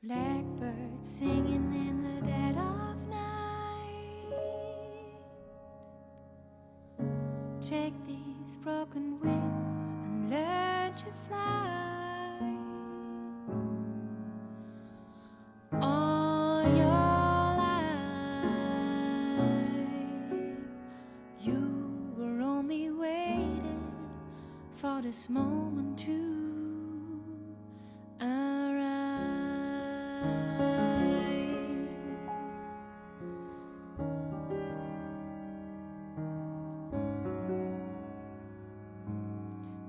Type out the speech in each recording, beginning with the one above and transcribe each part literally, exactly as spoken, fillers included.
Blackbird singing in the dead of night. Take these broken wings and learn to fly. All your life, you were only waiting for this moment to arrive.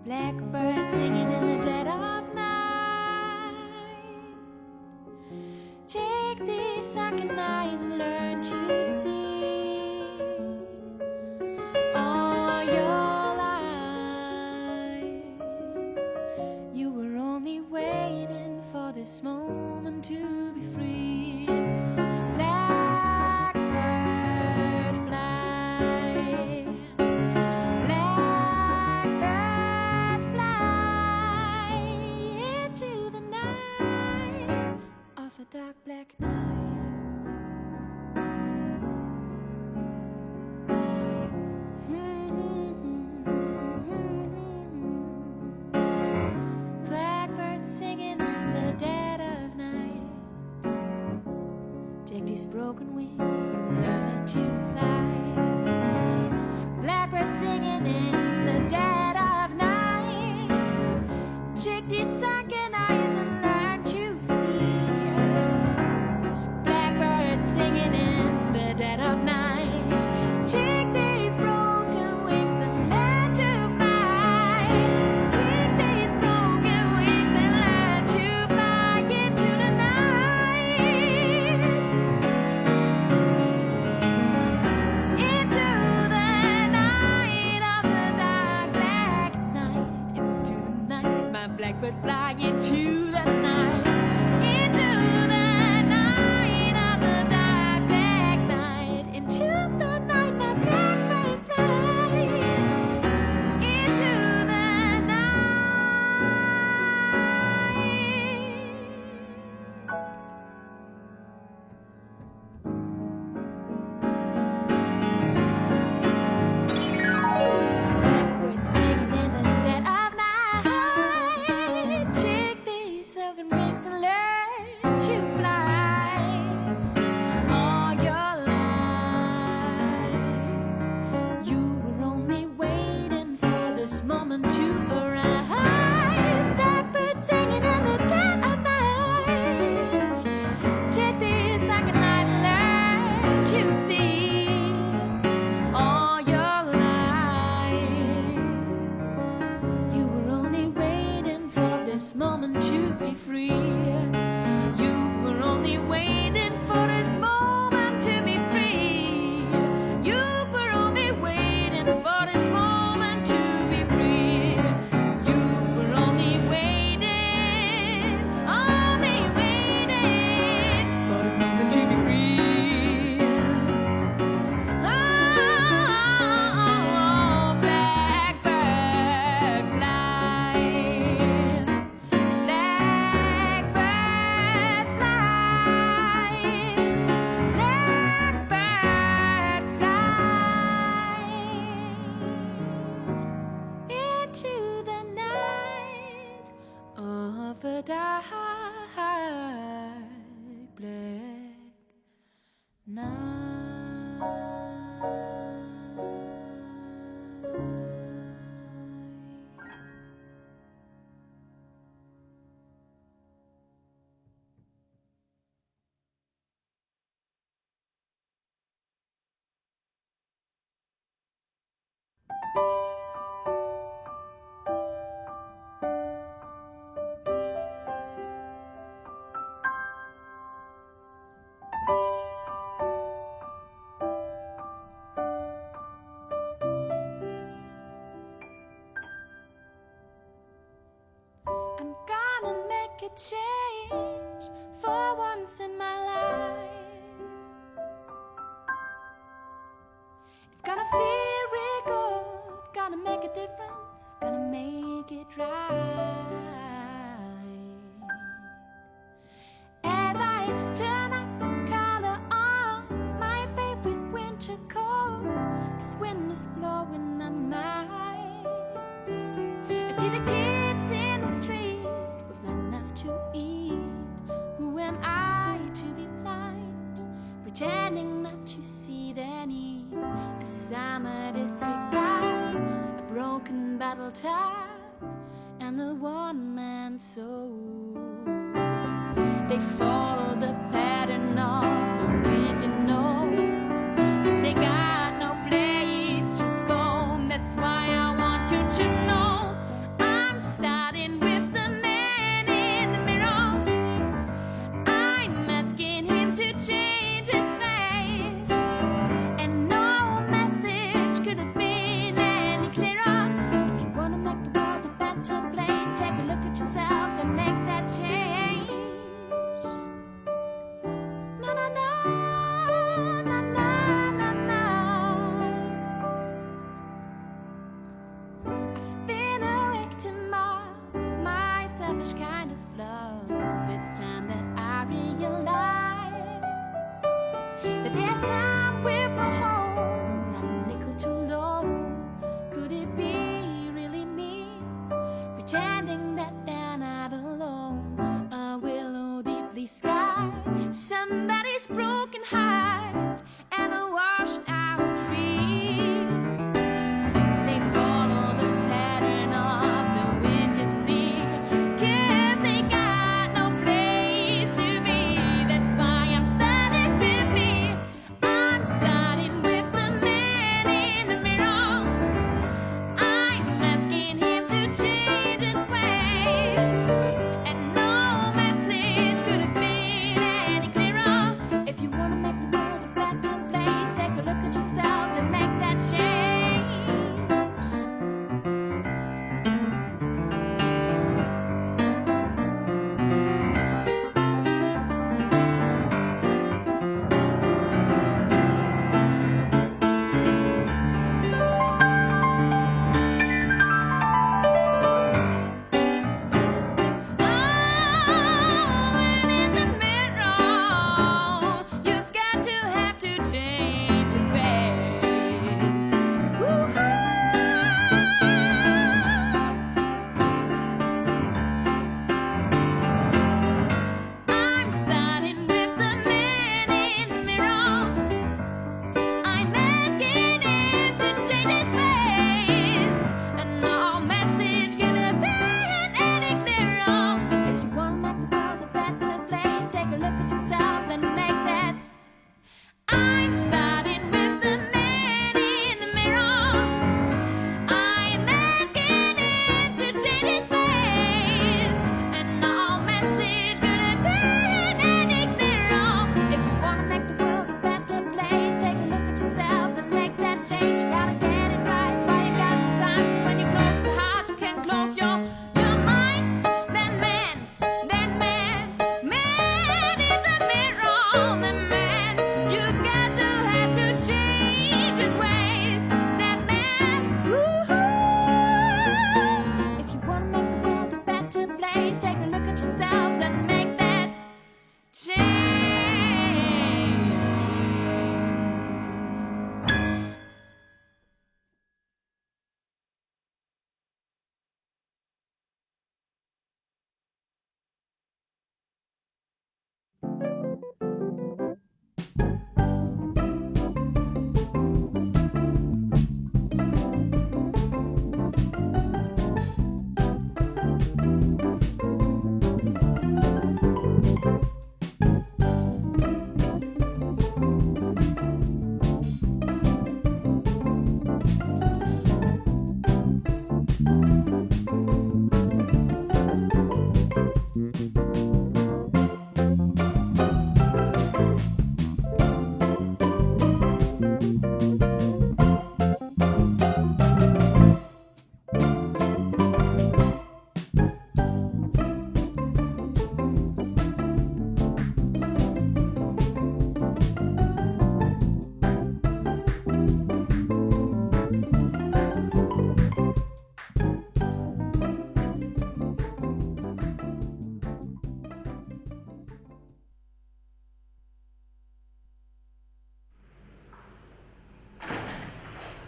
Blackbird singing in the dead of night. Take these sunken eyes and learn to see. All your life, you were only waiting for this moment to be free. Blackbird fly, blackbird fly into the night of a dark black night. Blackbird singing in the dead of night. Take these broken wings and learn to fly. Blackbird singing in the dead of night. Take these sunken eyes and learn to see. Blackbird singing in the dead of night. Take these broken wings and learn to fly. Take these broken wings and learn to fly into the night. Into the night of the dark black night. Into the night, my blackbird fly into the night. Into the night of the dark black night. Into the night, my blackbird fly. Into the night. Blackbird singing in the dead of night. Take these silken wings and learn to fly. All your life, you were only waiting for this moment to arrive. Blackbird singing in the dead of night. Take this second night and learn to see. All your life, you were only waiting for this moment to be free. You were only waiting for this moment to be free. You were only waiting for this moment to be free. You were only waiting, only waiting for this moment to be free. Oh, blackbird fly. Blackbird fly, blackbird fly into the night of the dark black night. I'm gonna make a change for once in my life. It's gonna feel real good, gonna make a difference, gonna make it right. Turn up the color on my favorite winter coat. This wind is blowing my mind. I see the kids in the street with not enough to eat. Who am I to be blind, pretending not to see their needs? A summer disregard, a broken bottle top, and a one-man soul. They follow the pattern of the wind, you know, 'cause they got no place to go. That's why I want you to know I'm starting with the man in the mirror. I'm asking him to change his ways, and no message could have been any clearer. If you wanna make the world a better place, take a look at yourself and make that change. Na, na, na, na, na, na, na. I've been awake to my, my selfish kind of love. It's time that I realize that there's somewhere for home, not a nickel too low. Could it be really me, pretending that they're not alone? A willow deeply scarred, somebody's broken heart, and a washed out dream. They follow the pattern of the wind, you see, 'cause they got no place to be. That's why I'm starting with me. I'm starting with the man in the mirror. I'm asking him to change his ways, and no message could have been any clearer.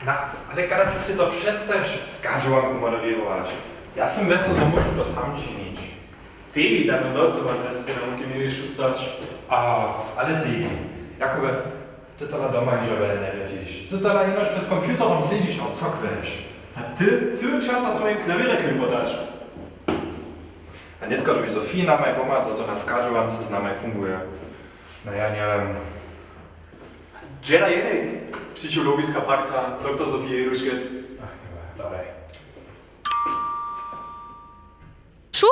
Na, ale kada ty sej to předstajiš, schadźowanku moderěrować? Ja sym myslał, zo móžu to sam činić. Tebi da na nocu, a mjez tej na wulkim jewišću stać. A, ale tebi, Jakubje, ty tola doma hižo wjele njewjedźiš. Ty tola jenož před computerom sedźiš a cokłeš. A ty cyły čas na swojim klawěrje klipotać. A nětko dyrbi Sofie namaj pomhać, zo to na schadźowance z namaj funguje. No ja njewěm. Dźe da jenik, psychologiska praksa, doktor Sofie Jeduškec. Ach, jo, dawaj. Ču?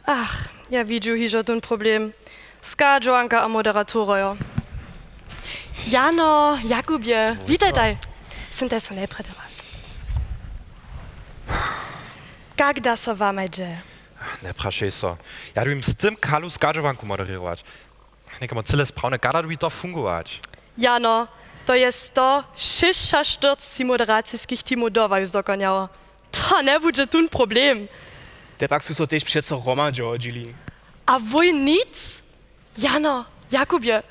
Ach, ja widźu hižo tón problem. Schadźowanka a moderatorojo. Jano, Jakubje, witajtaj. Sym taj so najprjedy raz. Kak da so wamaj dźe? Njeprašej so. Ja dyrbim z tym kalu schadźowanku moderěrować. Někomu cyle sprawne, kada dyrbi to fungować? Jano, to je sto šěsćaštyrceći moderaciskich teamow do waju zdokonjało. To njebudźe tón problem. Te pak su so tež přeco hromadźe hodźili. A wój nic? Jano, Jakubje,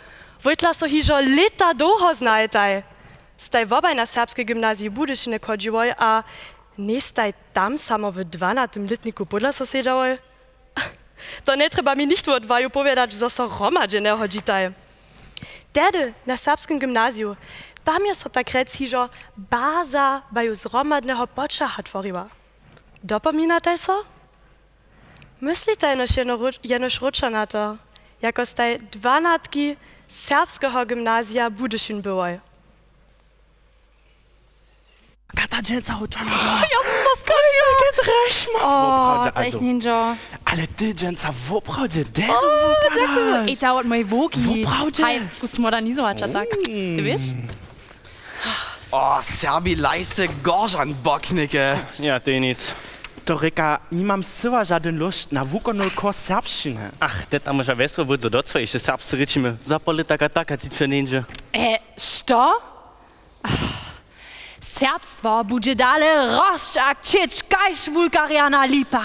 wój tla so hižo lěta dołho znajetaj. Staj wobaj na Serbskej gymnaziji w Budyšinje chodźiłoj a njejstaj tam samo w dwanatym lětniku podla so sedźałoj? To njetrjeba mi nichtó wot waju powědać, zo so hromadźe njehodźitaj. Tehdy na Serbskim gymnaziju, tam je so tak rjec hižo baza waju zhromadneho poćaha tworiła. Dopominataj so? Myslitaj jenož jeno-, jenož wróćo na to, jako staj dwanatki Serbskeho gymnazija Budyšin byłoj. Kata dźensa hotowa. Ja sam so skočiła. Kata drešma. O, woprawdźe, to je also, ninja. Ale ty dźensa woprawdźe derje wupadaš. Ej, ta wot mojej wowki. Woprawdźe? Haj, kus modernizować a tak. Ty wěš? O, Serbi lajsty goržan boknike. Ja, tej nic. To rěka, nimam syła žadyn lóšt na wukonny kurs serbšćiny. Ach, te tam móža wjesło wódźe do twojej, hišće serbsce rěčimy. Za pole taka, taka, ci će njeńdźe. E, što? Serbstwo budźe dale rosć a kćěć kaž wulka rjana lipa.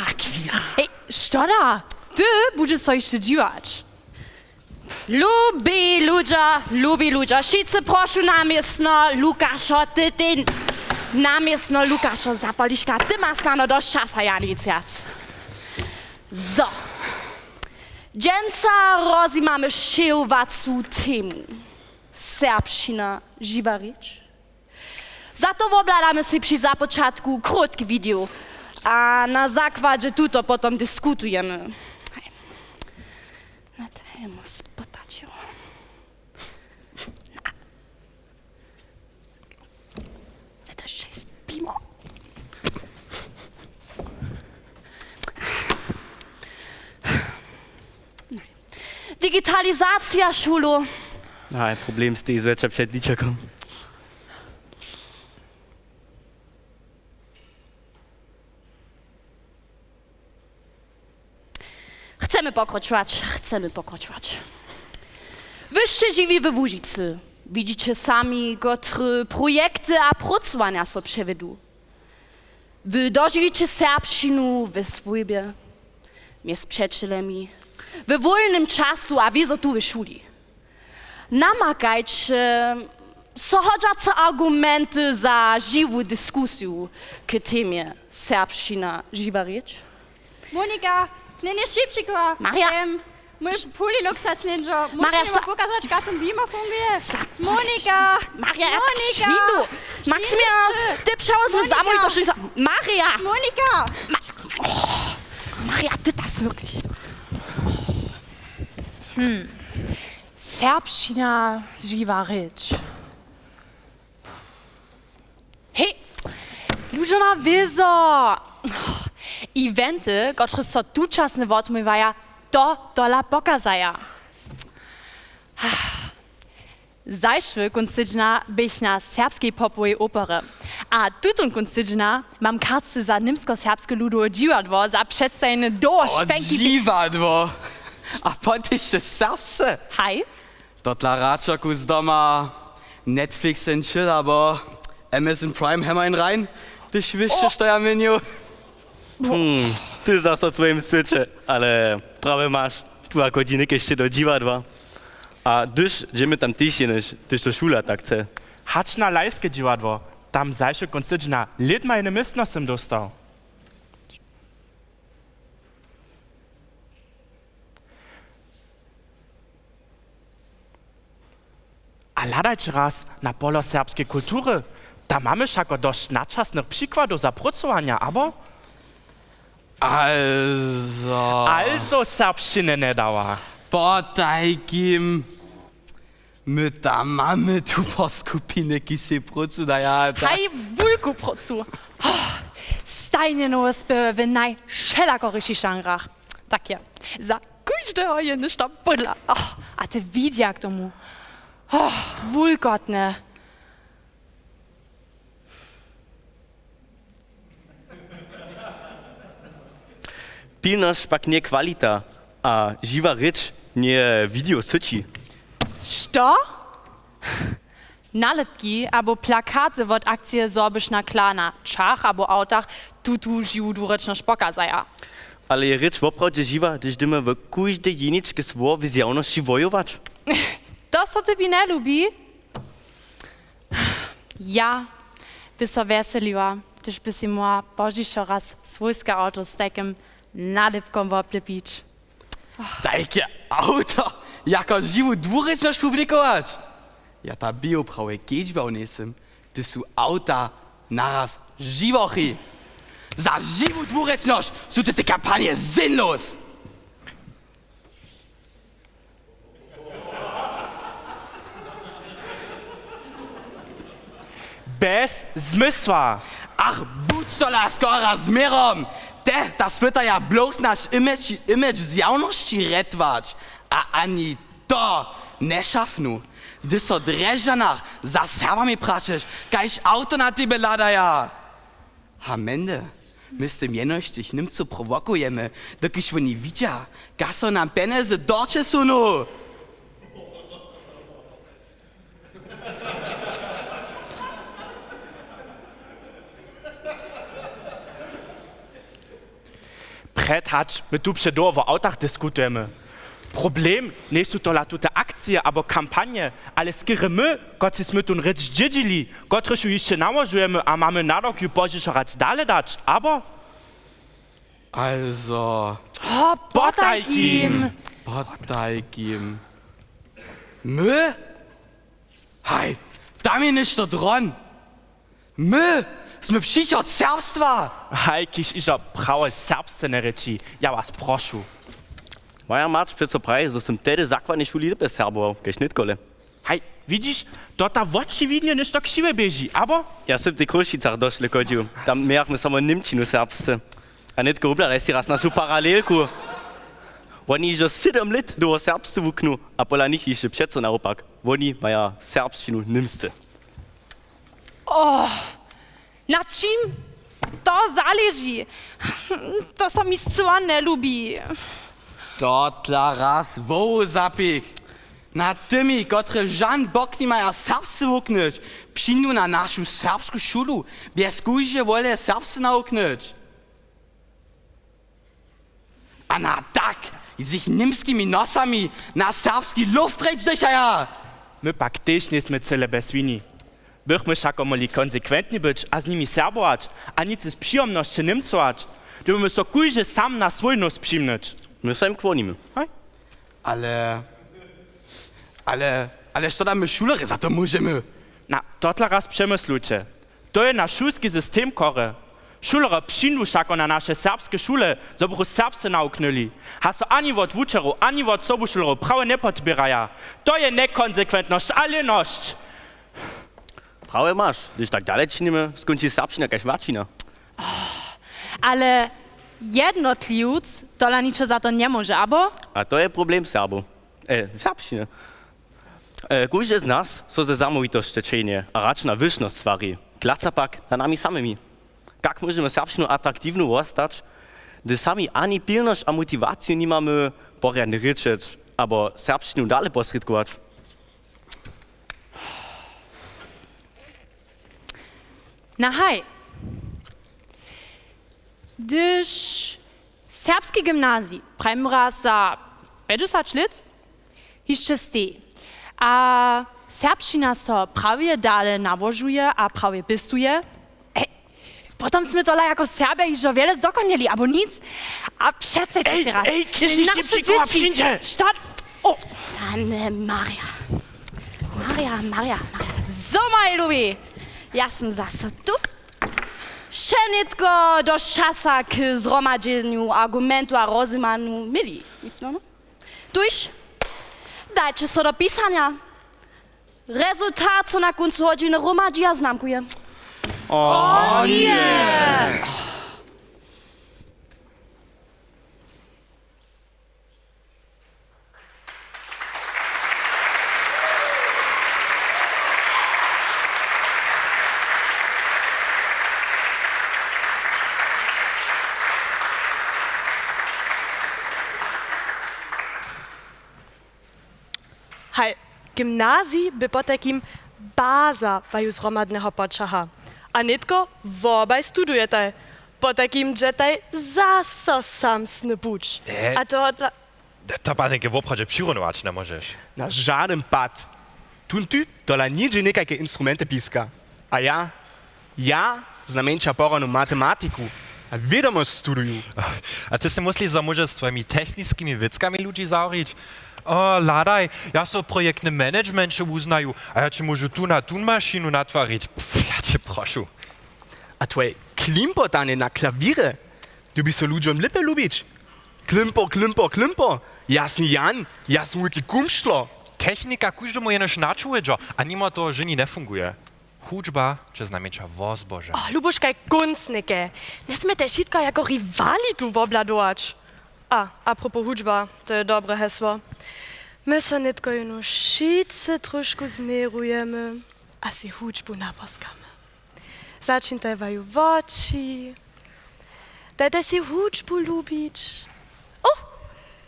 Hej, što da? Ty budźeš so hišće dźiwać. Lubi ludźa, lubi ludźa, wšitcy prošu na městno Lukašo, ty, ty, na městno Lukašo Zapališka, ty ma snano dosć časa, ja nic wjac. Zo. Dźensa rozjimamy sćěhowacu temu. Serbšćina, žiwa rěč. Za to wobhladamy sej při započatku krótki video a na zakładźe tuto potom diskutujemy. Haj. Na to je mój spotać, jo. Na. Za to sće spimo. Digitalizacija šulu. Haj, problem steji zwjetša před ličakom. Chcemy pokročować, chcemy pokročować. Wy sće žiwi we Łužicy. Widźiće sami, kotre projekty a prócowanja so přewjedu. Wy dožiwiće serbšćinu we swójbje, mjez přećelemi, we wólnym času a wězo tu w šuli. Namakajće so hodźace argumenty za žiwu diskusiju k temje serbšćina, žiwa rěč. Monika, njeńdźeš šipšikowa? Maria. Em, mój puli luksac njeńdźo. Maria, móžeš mi pokazać, kaž to mimo funguje? Monika! Maria, ja tak šwindu. Maximilian, ty přewozmy za mój košuli za... Maria! Monika! Ma-, oh, Maria, ty das wirklich. Hm. Serbšćina, žiwa rěč. Hej, ludźo na wězo! Eventy, kotrež so tučasnje wotmołwjaja, to tola pokazaja. Zašły kónc tydźenja běch na Serbskej popowej opery. A tutón kónc tydźenja mam karty za Němskoserbske ludowe dźiwadło za předstajenje Dołho špjenki. Dźiwadło! A potem hišće serbsce? Haj. To dla hraćerku z doma Netflix and Chill abo Amazon Prime Hammer and Rhein, hdyž wěsće, što ja měnju. Hmm, ty zaso w twojim swěće, ale prawje maš, tu jako dźi něke hišće do dźiwadła. A hdyž dźemy tam tež jenož, hdyž to šula tak chce. Hač na Lajske dźiwadło, tam zašo kónc tydźenja lědma jene městno sym dóstał. A hladajće raz na polo serbskeje kultury. Tam mamy wšako dosć načasnych přikładow za prócowanja, abo? Also. Also serbšćiny njedawa. Potajkim. My tam mamy tu po skupiny, kiž sej prócu daja, ta- Haj, wulku prócu. Oh, stajnje nowe spěwy w najwšelakorišich žanrach. Tak je, za kóždeho je něšto pódla. Oh, a te widźe k tomu. Oh, wulkotne. Pilnosć pak njeje kwalita, a žiwa rěč njeje wideo syći. Što? Nalěpki abo plakaty wot akcije Zorbišna kla na ćach abo awtach tutu žiwu dwurěčnosć pokazaja. Ale je rěč woprawdźe žiwa, hdyž dymy w kóždej jeničkej słowo w zjawnosći wojować? To so tebi njelubi? Ja by so wjeseliła, hdyž by sej móhła pozdźišo raz swójske awto z tajkim nalěpkom woblěpić. Tajke awto jako žiwu dwurěčnosć publikować? Ja ta běhu prawje kedźbał njejsym, hdyž su awta naraz žiwochi. Za žiwu dwurěčnosć su te, te kampanje sinnlos! Bez zmysła. Ach, budź tola skora z měrom! Te, ta spytaja blows naš image, image w zjawnosći retować. A ani to nješafnu. Hdyž so w Drježdźanach za Serbami prašeš, kaž awto na tebje hladaja. Hamende, my z tym jenož tych Němcow prowokujemy, dokelž woni widźa, kaž so nam pjenjezy doće sunu. Prjed hač my tu před dołho wo awtach diskutujemy. Problem njejsu tola tute akcije abo kampanje, ale skerje my, kotřiž smy tón rěč dźědźili, kotryž ju hišće nałožujemy a mamy nadawk ju pozdźišo hrać dale dać, abo? Also. Oh, potajkim! Potajkim. My? Haj, tam je něšto dron. My smy přichod serbstwa! Haj, kiž hižo prawo serbsce njerěči, ja was prošu. Moja mać přeco praji, zo sym tehdy w zakładnej šuli lěpje serbował, kaž nětkole. Haj, widźiš, to ta wočiwidnje něšto křiwje běži, abo? Ja sym w tych Chrósćicach dosć lě chodźił. Tam mějachmy samo němčinu w serbsce. A nětko wubladaj sej raz našu paralelku. Woni hižo sydom lět dołho serbsce wuknu, a pola nich hišće přeco nawopak. Woni maja serbšćinu w němsce. Oh, na čim to zaleži? To so mi sła njelubi. To dla raz wołu zapich. Na tymi, kotrež žan bok nimaja serbsce wuknyć, přińdu na našu serbsku šulu, bjez kóždeje wolje serbsce nawuknyć. A na tak, z jich němskimi nosami na serbski luf preč dychaja! My pak tež njejsmy cyle bez wini. Bychmy wšako móhli konsekwentni być a z nimi serbować, a nic z přijomnosće němcować, dyrbimy so kóždy sam na swój nos přimnyć. My so jim kłonimy. Haj. Ale, ale, ale što tam my šulerje za to móžemy? Na, to tla raz přemyslujće. To je naš šulski system, chore. Šulerjo přińdu wšako na naše serbske šule, zo bychu serbsce nawuknyli. Hač so ani wot wučerjow, ani wot sobušulerjow prawje njepodběraja. To je njekonsekwentnosć a lěnosć. Prawje maš, hdyž tak dale činimy, skónči serbšćina kaž maćina. Ale jednotliwc tola ničo za to njemóže, abo? A to je problem Serbow. E, serbšćiny. E, kóždy z nas so ze zamołwitosće ćehnje a radšo na wyšnosć stwari. Klaca pak na nami samymi. Kak móžemy serbšćinu atraktiwnu wostać, hdy sami ani pilnosć a motiwaciju nimamy, porjadnje rěčeć abo serbšćinu dale posrědkować? Na haj. Hdyž serbski gymnazij, prajimy raz za pjećdźesać lět, hišće steji, a Serbšćina so prawje dale nałožuje a prawje pěstuje. Ej, potom smy tola jako Serbja hižo wjele zdokonjeli, abo nic? A přeco sej sej rad. Ej, ej, naše dźěći. Što? O, Pane Marja. Marja, Marja, Marja. Zo, moji lubi, ja sym zaso tu. Wšě nětko do časa k zhromadźenju argumentu a rozumanu měli. Nic, no, no. Tuž, dajće so do pisanja. Rezultat so na kóncu hodźiny hromadźi a znamkuje. O, nje! Haj, gymnazij bě potajkim baza waju zhromadneho poćaha. A nětko wobaj studujetaj. Potajkim dźetaj zaso samsny puć. E? A to dla... To, Panik, woprawdźe přirunować njemóžeš. Na žadyn pad. Tón typ tola nihdźe někajke instrumenty piska. A ja? Ja znajmjeńša poranu matematiku a wědomosć studuju. A ty sej mysliš, zo móžeš z twojimi techniskimi wěckami ludźi zawrić? O, hladaj, ja so w projektnym managemenće wuznaju a ja će móžu tu na tón mašinu natwarić. Pff, ja će prošu. A twoje klimpotanje na klawěrje? Ty běš so ludźom lěpje lubić. Klimpo, klimpo, klimpo. Ja sym Jan, ja sym wulki kumštlo. Technika kóždemu jenož načuwjedźo a nimo toho ženi njefunguje. Hudźba će znajmjeńša wozboža. O, Lubuškaj, kónc něke. Njesmětaj wšitko jako riwalitu wobhladować. A, apropos hudźba, to je dobre hesło. My so nětko jónu wšitcy trošku změrujemy a sej hudźbu naposkamy. Začińtaj waju woči. Dajtaj sej hudźbu lubić. O!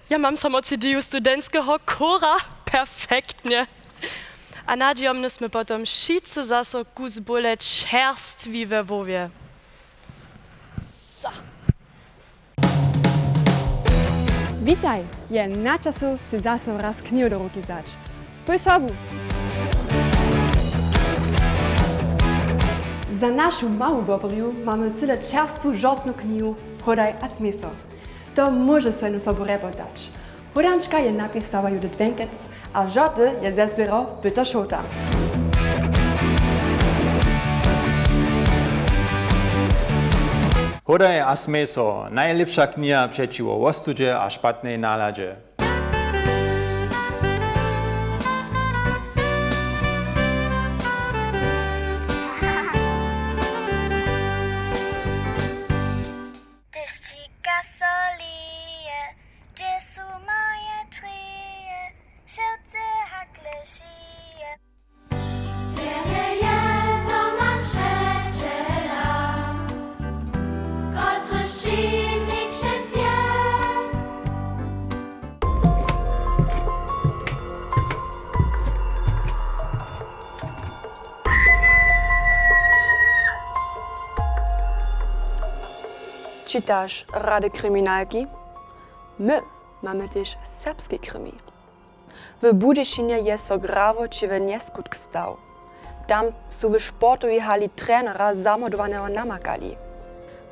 Ja mam samo C D-ju studentskeho chóra. Perfektnje. A nadźijomnje smy potom wšitcy zaso kus bóle čerstwi we hłowje. Za. Witaj! Je na času, sej zaso raz knihu do ruki wzać. Pój sobu! Za našu mału wobrju mamy cyle čerstwu žortnu knihu Hodaj a smej so. To móžeš so jenu sobu rjepotać. Hódančka je napisała Judith Wenkec a žorty je zezběrał Pětr Šołta. Hodaj a smej so, najlěpša kniha přećiwo wostudźe a špatnej naladźe. Dešćika so lije, hdźe su moje črije, wšelcy hakle šije. Wěrje je, zo mam přećela, kotryž při mni přec je. Čitaš rady kriminalki? My mamy tež serbski krimi. W Budyšinje je so grało ćiwy njeskutk stał. Tam su w sportowej hali trenera zamordowaneho namakali.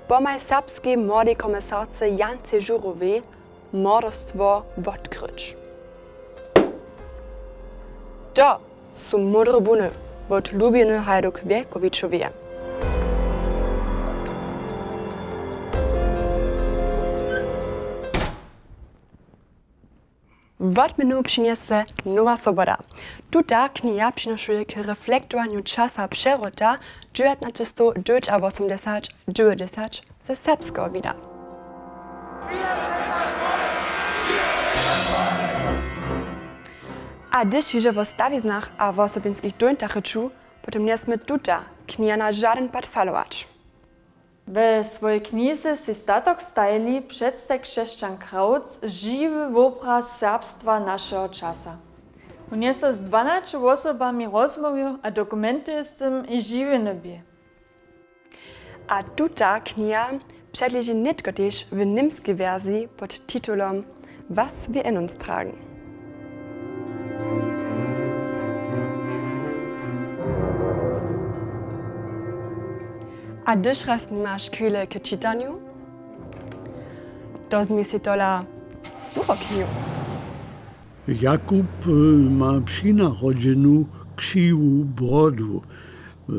Pomhaj serbskej młodej komisarce Jance Žurowej morderstwo wotkryć. To su Módre buny wot Lubiny Hajduk-Wjelkowićoweje. Wotměnu přinjese Nowa Swoboda. Tuta kniha přinošuje k reflektowanju časa přewrota dźewjatnaćestow dźewjećawosomdźesat dźewjećdźesat ze serbskeho wida. A hdyž hižo wo stawiznach a wosobinskich dóńtach rěču, potom njesmě tuta kniha na žadyn pad falować. We swojej knize sej statok stajli předstajk Křesćan Krawc žiwy wobraz serbstwa našeho časa. Wón je so z dwanaće wosobami rozmołwił a dokumentuje z tym jich žiwjenje bě. A tuta kniha předleži nětko tež w němskej wersiji pod titulom Was wir in uns tragen. A hdyž raz nimaš chwile k čitanju, to zmi sej tola z buchoknju. Jakub, e, ma při narodźenju křiwu brodu, e,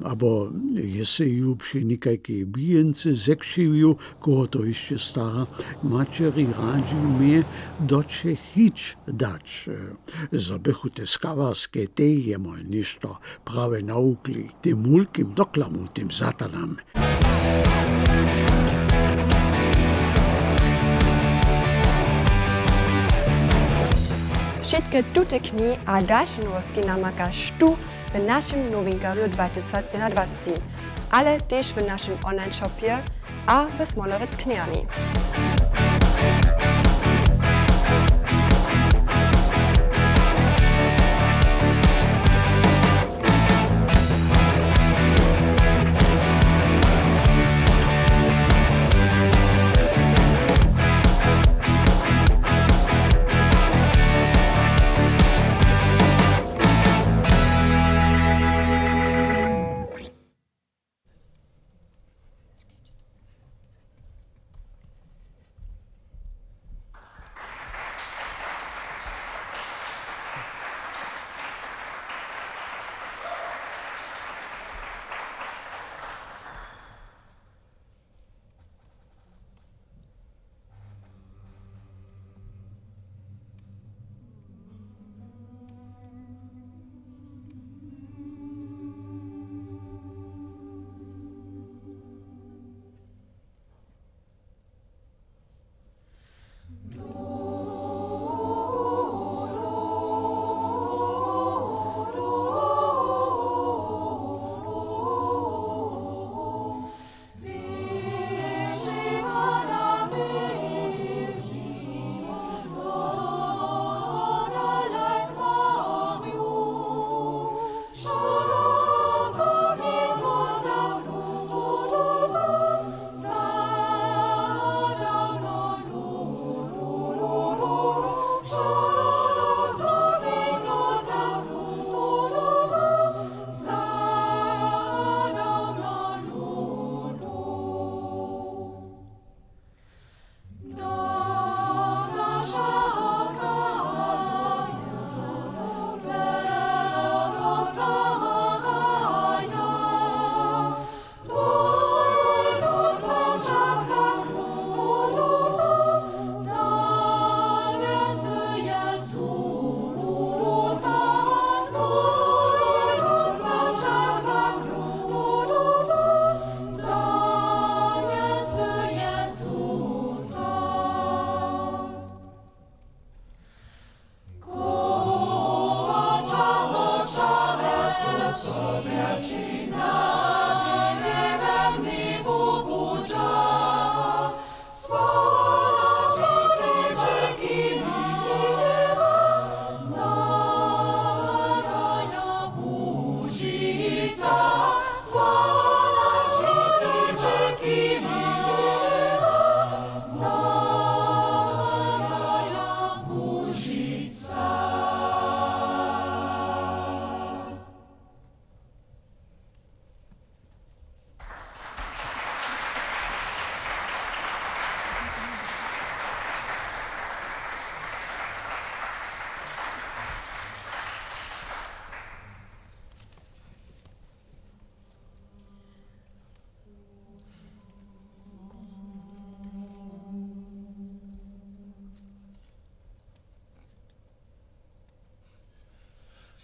abo je sej ju při někajkej bijence zekřiwił, koho to hišće stara, maćeri radźił mje do Čech hić dać, e, zo bychu te skawarske tej jemoj něšto prawje nawukli, tym wulkim doklamom, tym satanam. Wšitke tute knihi a dalše nowostki namakaš tu w našim nowinkarju dwa tysac jedynadwaceći, ale tež w našim online shopje a w Smolerec knjigami.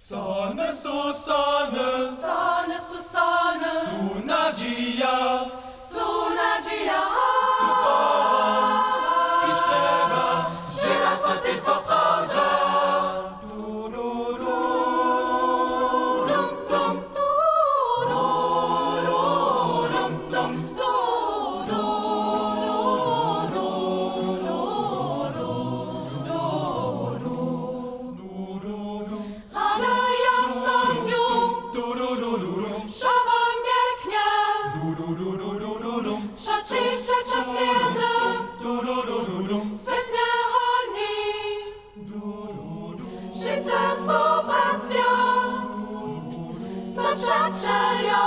Sony su sony, sony su sony, su nadzija, su nadzija, su pohon, kiž trjeba, žela so tež so prawdźa. Raduja so w nju, wšo wo mnje knje, wšo ćiše, wšo směrne, sydnje hodni. Wšitcy su bratřa, su přaćeljo.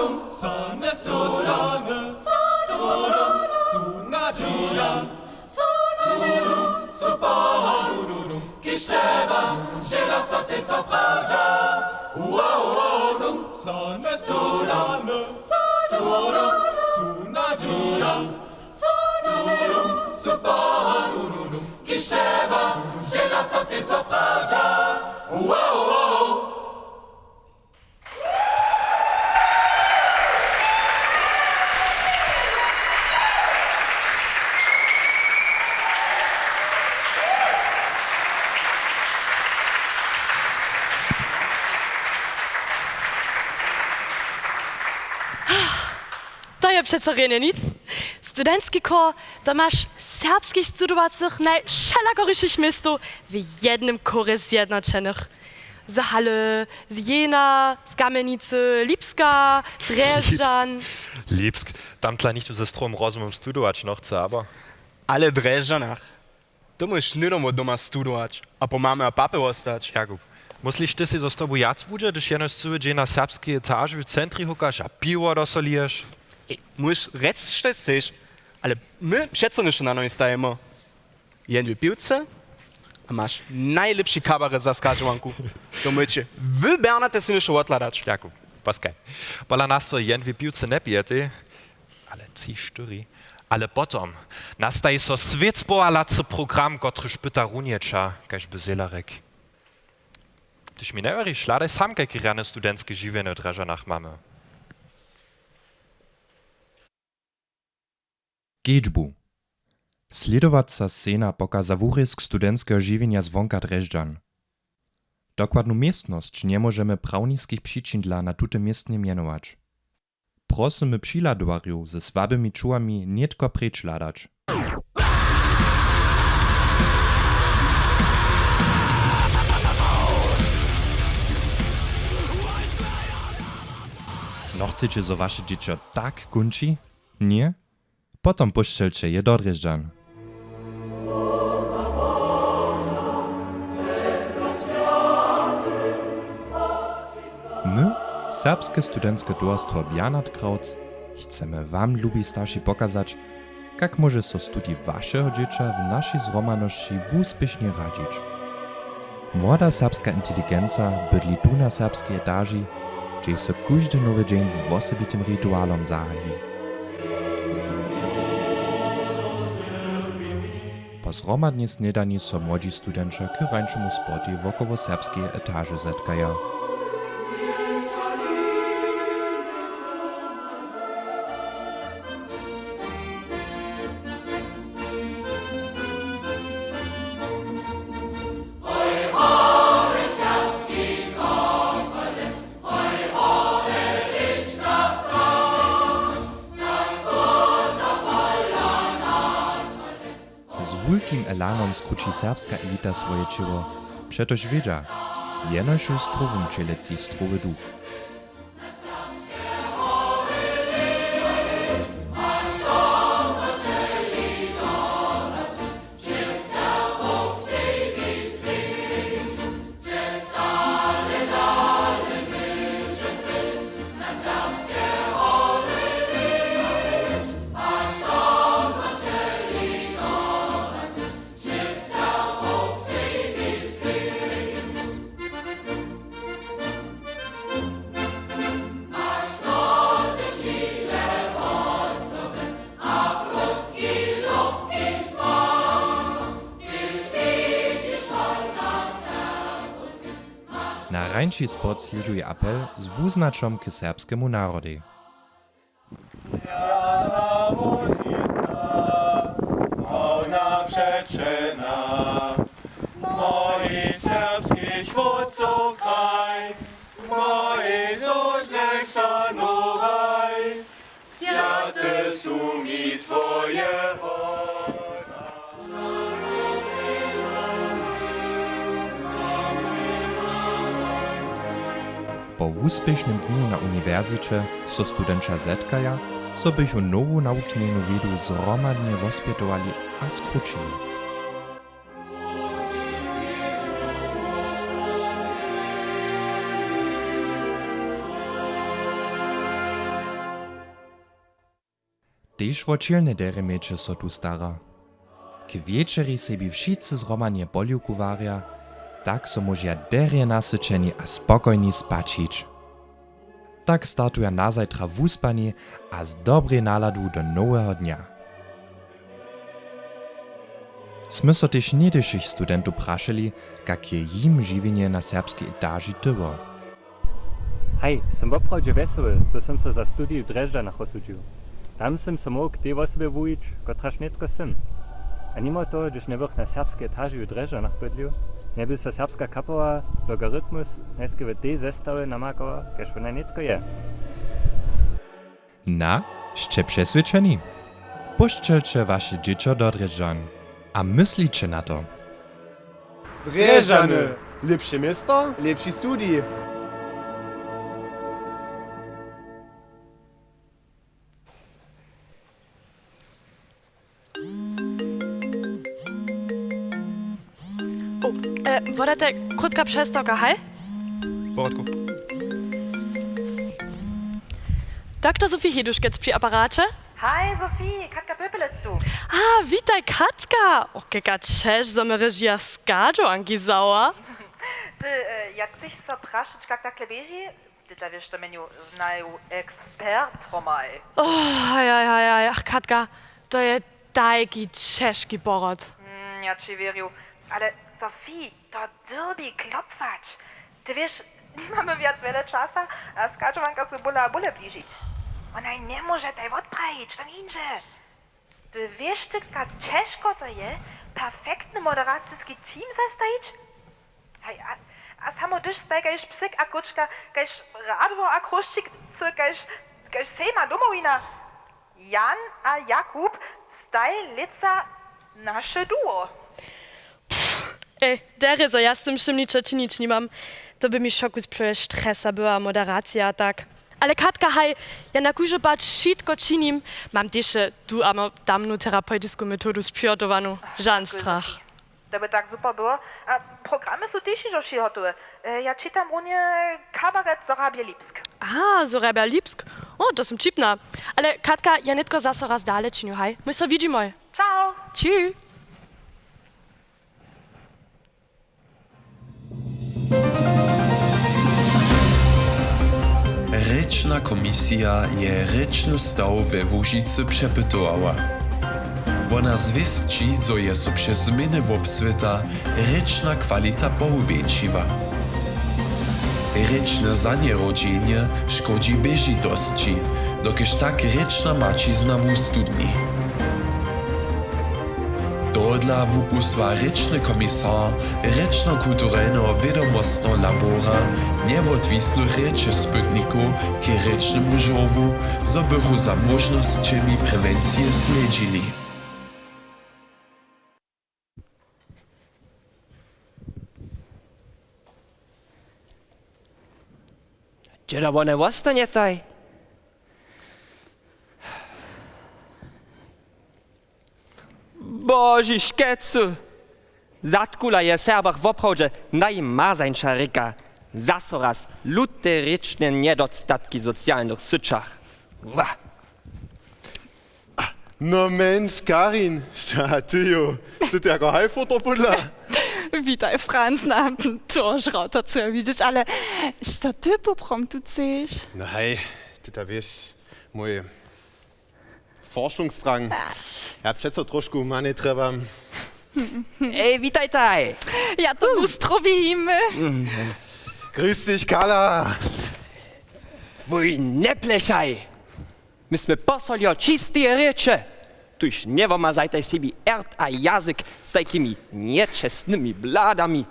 Sane su, sane su, sane su, nadźija. Su nadźija, su poha, kiž trjeba, žela so tež swa prawdźa. Sane su, sane su, sane su, nadźija. Su nadźija, su poha, kiž trjeba, žela so tež swa prawdźa. To je přeco rjenje nic. Studentski chór, to maš serbskich studowacych na wšelakorišich městow w jednym chórje zjednoćenych. Z Haly, z Jena, z Kamjenicy, Lipska, Drježdźan. Lipsk, tam tla nichtó ze strowym rozumom studować nochce, abo? Ale w Drježdźanach. To móžeš hnydom wot doma studować a po mamy a papje wostać. Jakub, mysliš ty sej, zo z tobu wjac budźe, hdyž jenož cyły dźeń na serbskej etaži w centrje hukaš a piwo do so liješ? Ej, móžeš rjec, što chceš, ale my přeco něšto na nohi stajemy. Jen dwě piwce a maš najlěpši kabaret za schadźowanku. To móžeće wy, Bernate, sej něšto wothladać. Jakub, poskaj. Pola nas so jen dwě piwce njepijete, ale tři, štyri. Ale potom nastaji so swětpohalacy program, kotryž pyta runjeća, kaž by Zehler rjekł. Hdyž mi njewěriš, hladaj sam, kajke rjane studentske žiwjenje w Drježdźanach mamy. Kedźbu. Slědowaca scena pokaza wurězk studentskeho žiwjenja zwonka Drježdźan. Dokładnu městnosć njemóžemy z prawniskich přičin dla na tutym městnje mjenować. Prosymy přihladowarjow, ze słabymi čuwami nětko preč hladać. Nochceće, zo waše dźěćo tak kónči? Ně? Potom pósćelće je do Drježdźan. My, Serbske studentske towarstwo Bjarnard Krautz, chcemy wam, lubi starši, pokazać, kak móže so studij wašeho dźěća w našej zhromadnosći wuspěšnje radźić. Młoda serbska inteligenca bydli tu na serbskej etaži, hdźež so kóždy nowy dźeń z wosebitim ritualom zahaji. Po zhromadnej snědani so młodźi studenća k rańšemu sportej wokoło serbskeje etaže zetkaja. Z wulkim elanom skrući serbska elita swoje ćěło, přetož wědźa, jenož w strowym ćěle tči strowy duch. Rańši spot slěduje apel z wuznaćom k serbskemu narodej. Mój serbskich wótcow kraj, mój złožnych synów raj, swjate su mi twoje hoda. Po wuspěšnym dnju na uniwersiće so studenća zetkaja, zo bychu nowu nawuknjenu wědu zhromadnje wospjetowali a skrućili. Tež wo ćělne derje měće so tu stara. K wječeri sebi wšitcy zhromadnje poliwku warja, tak so móžeja derje nasyćeni a spokojni spać hić. Tak startuja nazajtra wuspani a z dobrej naladu do noweho dnja. Smy so tež něhdyšich studentow prašeli, kak je jim žiwjenje na serbskej etaži tyło. Haj, sym woprawdźe wjesoły, zo sym so za studij w Drježdźanach rozsudźił. Tam sym so móhł k tej wosobje wuwić, kotraž nětko sym. A nimo toho, hdyž njebych na serbskej etaži w Drježdźanach bydlił, njeby so serbska kapowa Logarytmus njejske w tej zestawje namakała, kaž wona nětko je. Na, sće přeswědčeni? Pósćelće waše dźěćo do Drježdźan a mysliće na to. Drježdźany, lěpše město, lěpši studij. O, e, wodajte, krótka přestawka, haj? W porядku. Doktor Sophie Heduškec při aparaće. Haj, Sophie, Katka Pöpelec tu. A, witaj, Katka! O, keka česć, zo my režija schadźowanki wzała. Ty, e, ja chceš so prašeć, kak takle běži? Ty to wěš, to mjenju znaju ekspertomaj. Oh, haj, haj, haj, haj, ach, Katka, to je tajki ćežki porod. Mm, ja ći wěrju, ale Sophie, to dyrbi klopwać. Ty wěš, nimamy wjac wjele časa a schadźowanka so bóle a bóle bliži. Wonaj njemóže taj wotprajić, to njeńdźe. Ty wěš, kak ćežko to je, perfektny moderaciski team zestajić? Haj, a, a samo hdyž staj kaž psik a kóčka, kaž radwor a chrósćik, kaž, kaž sejm a Domowina. Jan a Jakub staj lětsa naše duo. Pff, ej, derje, zo ja z tym wšěm ničo činić nimam. To by mi wšo kus přewje stresa była, moderacija a tak. Ale Katka, haj, ja na kóždy pad wšitko činim. Mam tež tu a tamnu terapeutisku metodu spřihotowanu. Žan strach. To by tak super było. A programy su tež hižo wšě hotowe. E, ja čitam runje kabaret Zorabje Lipsk. A, Zorabja Lipsk. O, to sym ćipna. Ale Katka, ja nětko zaso raz dale činju, haj? My so widźimoj. Čau. Tschüss. Rěčna komisija je rěčny staw we Łužicy přepytowała. Wona zwěsći, zo je so přez změny wobswěta rěčna kwalita pohubjeńšiła. Rěčne zanjerodźenje škodźi běžitosći, dokelž tak rěčna maćizna wustudni. Tohodla wupósła rěčny komisar rěčno-kulturelneho wědomostneho labora njewotwisnych rěčespytnikow k rěčnemu žórłu, zo bychu za móžnosćemi prewencije slědźili. Hdźe da wone wostanjetaj? Boži škecu! Zadkula je w Serbach woprawdźe najmazańša rěka. Zaso raz lute rěčne njedostatki w socialnych syćach. Wa! No Mensch, Karin, šta ty jo? Sy ty jako Heilfurter pódla? Witaj, Franz, na to žrota, co ja widźeć, ale što ty poprawom tu chceš? No hej, ty to wěš, mój Forschungsdrang. Ja přeco trošku manje trjebam. Ej, witajtaj! Ja to wustrowimy. Grüß dich, Kala. Wuj, njeplechaj! My smy posoljo čisteje rěče. Tuž njewomazajtaj sebi ert a jazyk z tajkimi nječestnymi bladami.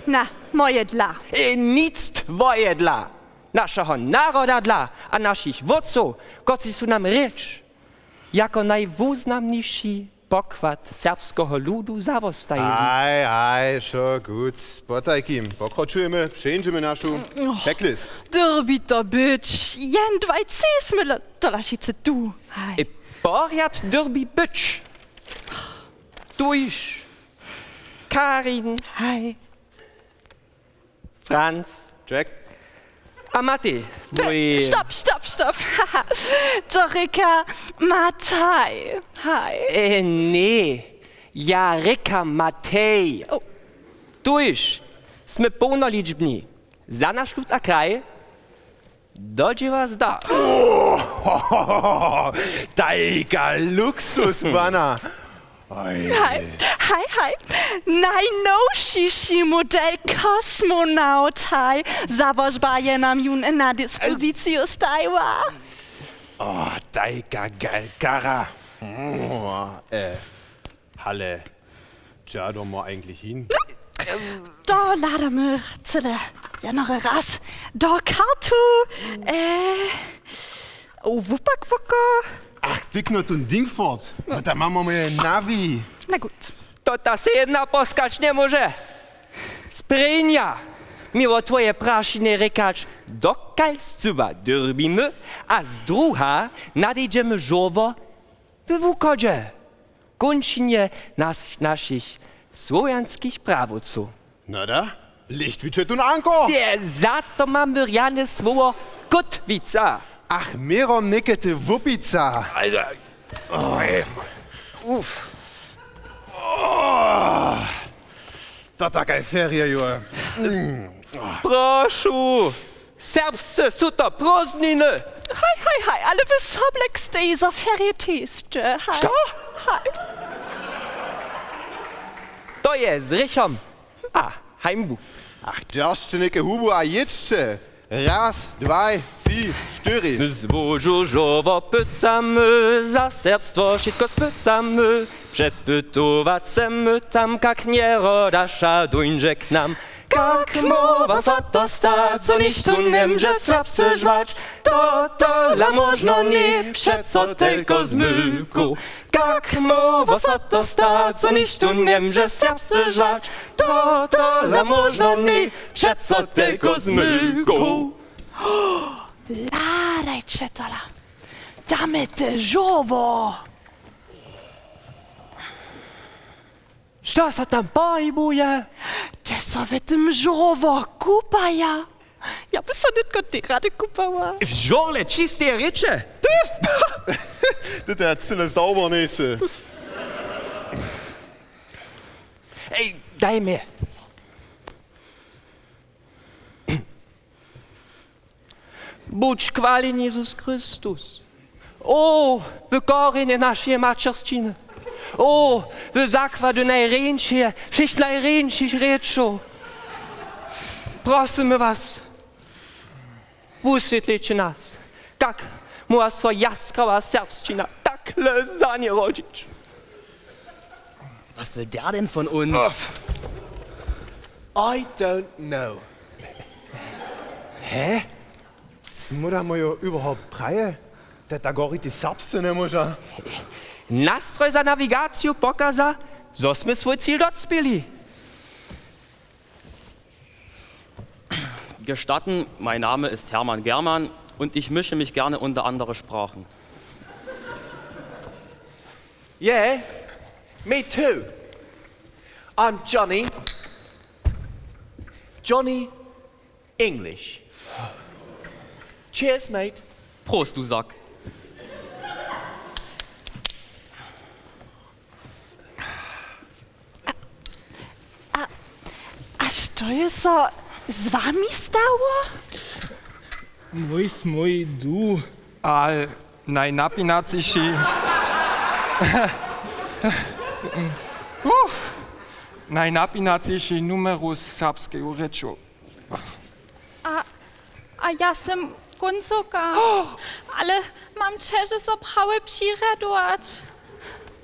Na, moje dla. E, nic twoje dla. Našeho naroda dla a našich wótcow, kotřiž su nam rěč jako najwuznamniši pokład serbskeho ludu zawostajili. Haj, haj, wšo gut, potajkim. Pokročujemy, přeńdźemy našu checklist. Dyrbi to być. Jen dwaj, tři smy le-, tola wšitcy tu. Haj. E, porjad dyrbi być. Tuž. Karin. Haj. Franz. Jack. A Matej. Wuj. Stop, stop, stop. To rěka Matej. Haj. E, ně. Ja rěkam Matej. O. Tuž. Smy połnoličbni. Za naš lud a kraj. Do dźěła zda. Tajka luksus, pana. Haj, haj, haj. Najnowšiši model kosmonaut, haj. Załožba je nam jón na dispoziciju stajiła. O, tajka galkara. Mm, e, hale, hdźa doma eigentlich hin? To hladamy cyle jenory raz. Do kartu. E, wupak woko. Ach, tykno tón Ding fort. No tam mamy moje nawi. Na gut. To ta sej jedna poskać njemóže. Sprěnja mi wo twoje prašinje rěkać, dokelž scyła dyrbimy a zdruha nadejemy žołwo w wuchodźe, kónčinje nas-, našich słowjanskich prawowcow. No da, lichtwiće tón anchor. Je, za to mamy rjane słowo kótwica. Ach, měrom někedy wupica. Uf. To takaj ferije, jo. Prošu, serbsce su to prózdniny. Haj, haj, haj, ale wy soblek stej za ferije tež, haj. Što? Haj. To je z rěchom a hańbu. Ach, dźeržće něke hubu a jědźće. Raz, dwaj, tři, štyri. My złožu žołwo pytamy, za serbstwo wšitko spytamy. Přepytować chcemy tam, kak njerodaša dóńdźe k nam. Kak móhło so to stać, zo nichtó njemóže serbsce žwać? To tola móžno ně, přeco telko zmylkow. Kak móhło so to stać, zo nichtó njemóže serbsce žwać? To tola móžno ně, přeco telko zmylkow. Hladajće tola. Damy te žołwo. Što so tam pohibuje? Te so w tym žołwo kupaja. Ja by so nětko tej rady kupała. W žołle čisteje rěče. Ty! Ty te cyle sauber njejsy. Ej, daj mje. Budź chwaleny, Jezus Chrystus. O, wy korjenje našeje maćeršćiny. O, wy zakłady najrjeńšeje, wšěch najrjeńšich rěčow. Prosymy was, wuswětliće nas, kak móhła so jaskrawa serbšćina takle zanjerodźić. Was will der denn von uns? I don't know. Hä? Smy da mójo überhaupt praje? Te tak goriti serbsce njemóža. Nastroj za nawigaciju pokaza, zo smy swój cil docpěli. Gestatten, mein Name ist Hermann Germann und ich mische mich gerne unter andere Sprachen. Yeah, me too. I'm Johnny. Johnny English. Cheers, mate. Prost, du Sack. A, a što je so z wami stało? Mój smój du. A najnapinaciši. Uf. Najnapinaceńši numeru z serbskeju rěču. A, a ja sym kóncowka. Ale mam ćeže so prawy přirjadować.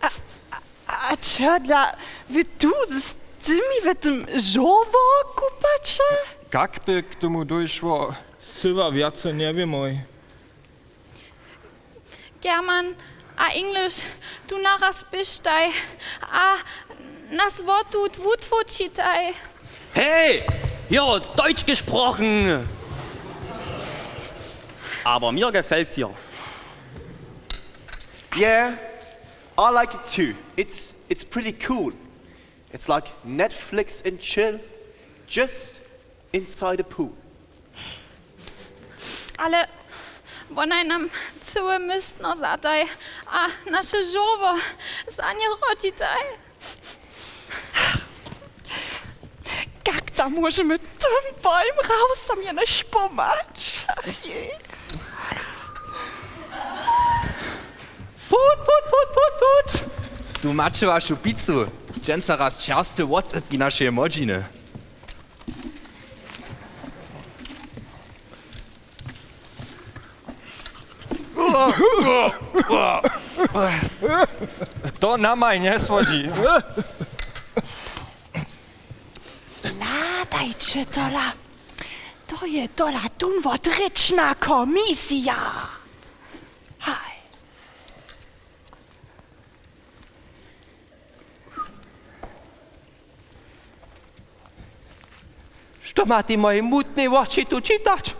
A, a, a čehodla wy tu z tymi w tym žurło kupaće? Kak by k tomu dóšło? Syła wjace njewěmoj. German a English, tu naraz běžtaj a nas wotut wutwóčitaj. Hey, jo, Deutsch gesprochen! Aber mir gefällt's hier. Yeah, I like it too. It's, it's pretty cool. It's like Netflix and chill, just inside a pool. Ale wonaj nam cyłe městno zadaj a naše žurło za nje rodźitaj. Kak tam móžemy tym bojim rawsam jenož pomhać? Ach jej. Put, put, put, put, put! Tu maće wašu picu. Dźensa raz čerstwy WhatsApp i našeje młodźiny. To namaj njesłodźi. Hladajće tola. To je tola tón wot rěčna komisija. Haj. Što ma te moje mutne woči tu čitać?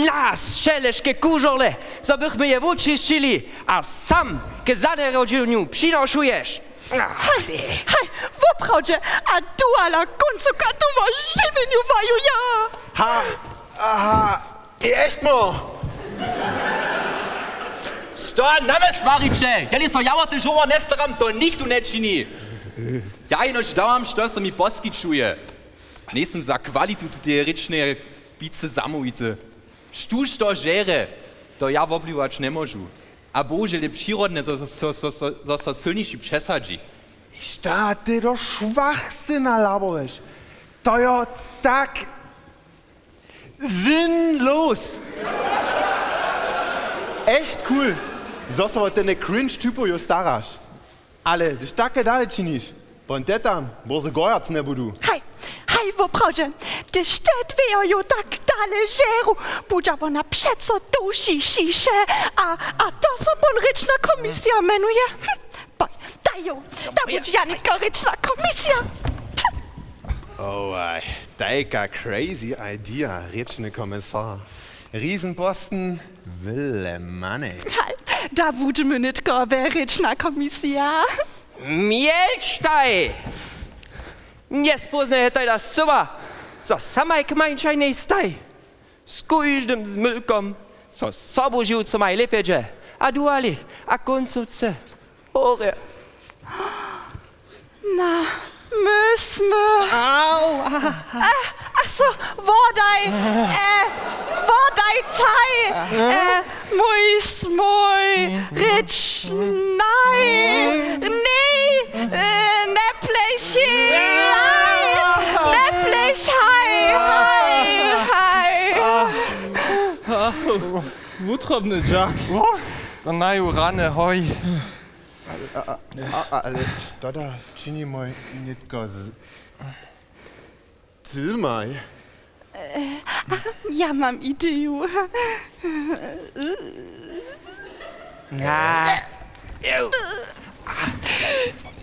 Nas, wšeleške kužorle, zo bychmy je wučisćili a sam k zanerodźenju přinošuješ. Haj, haj, woprawdźe, a tu ala kóncoka tu wo žiwjenju wajuja. Ha, aha. Echt mo! Što na mje swariće? Jeli so ja wo te žurło njestaram, to nichtó nječini. Ja jenož dawam, što so mi poskićuje. Njejsym za kwalitu tuteje rěčneje picy zamołwity. Štó što žerje, to ja wobliwać njemóžu. A bohužel je přirodne, zo, zo, zo, zo, zo so sylniši přesadźi. Šta ty do šwachsyna labowješ? To jo tak Sinnlos! Echt cool, zo so wo tene cringe typow jo staraš. Ale hdyž take dale činiš, pon te tam bórze gorjac njebudu. Haj, haj, woprawdźe, hdyž te dwejo jo tak dale žeru, budźa wona přeco dołši šiše a, a to so pon rěčna komisija mjenuje. Hm, boj, daj jo, da budźe Janitka rěčna komisija. Owaj, tajka crazy idea, rěčny komisar. Rizenposten, wyle many. Haj, da budźemy nětko rěčna komisija. Mjelčtaj! Njespóznaje tajda scyła, zo samaj kmańčajnej staj. Z kóždym zmylkom so sobu žiwcomaj lěpje dźe, a duali, a kóncowce horje. Na, my smy. Au, a, a, a so, wodaj, e, wodaj, taj, e, mój smój, rěč naj, nej, e, neplechaj, neplechaj, haj, haj. Wutrobny dźak. To naju rany, hoj. A, a, a, ale što da činimoj nětko z, z tylmaj? E, a, ja mam ideju. Na.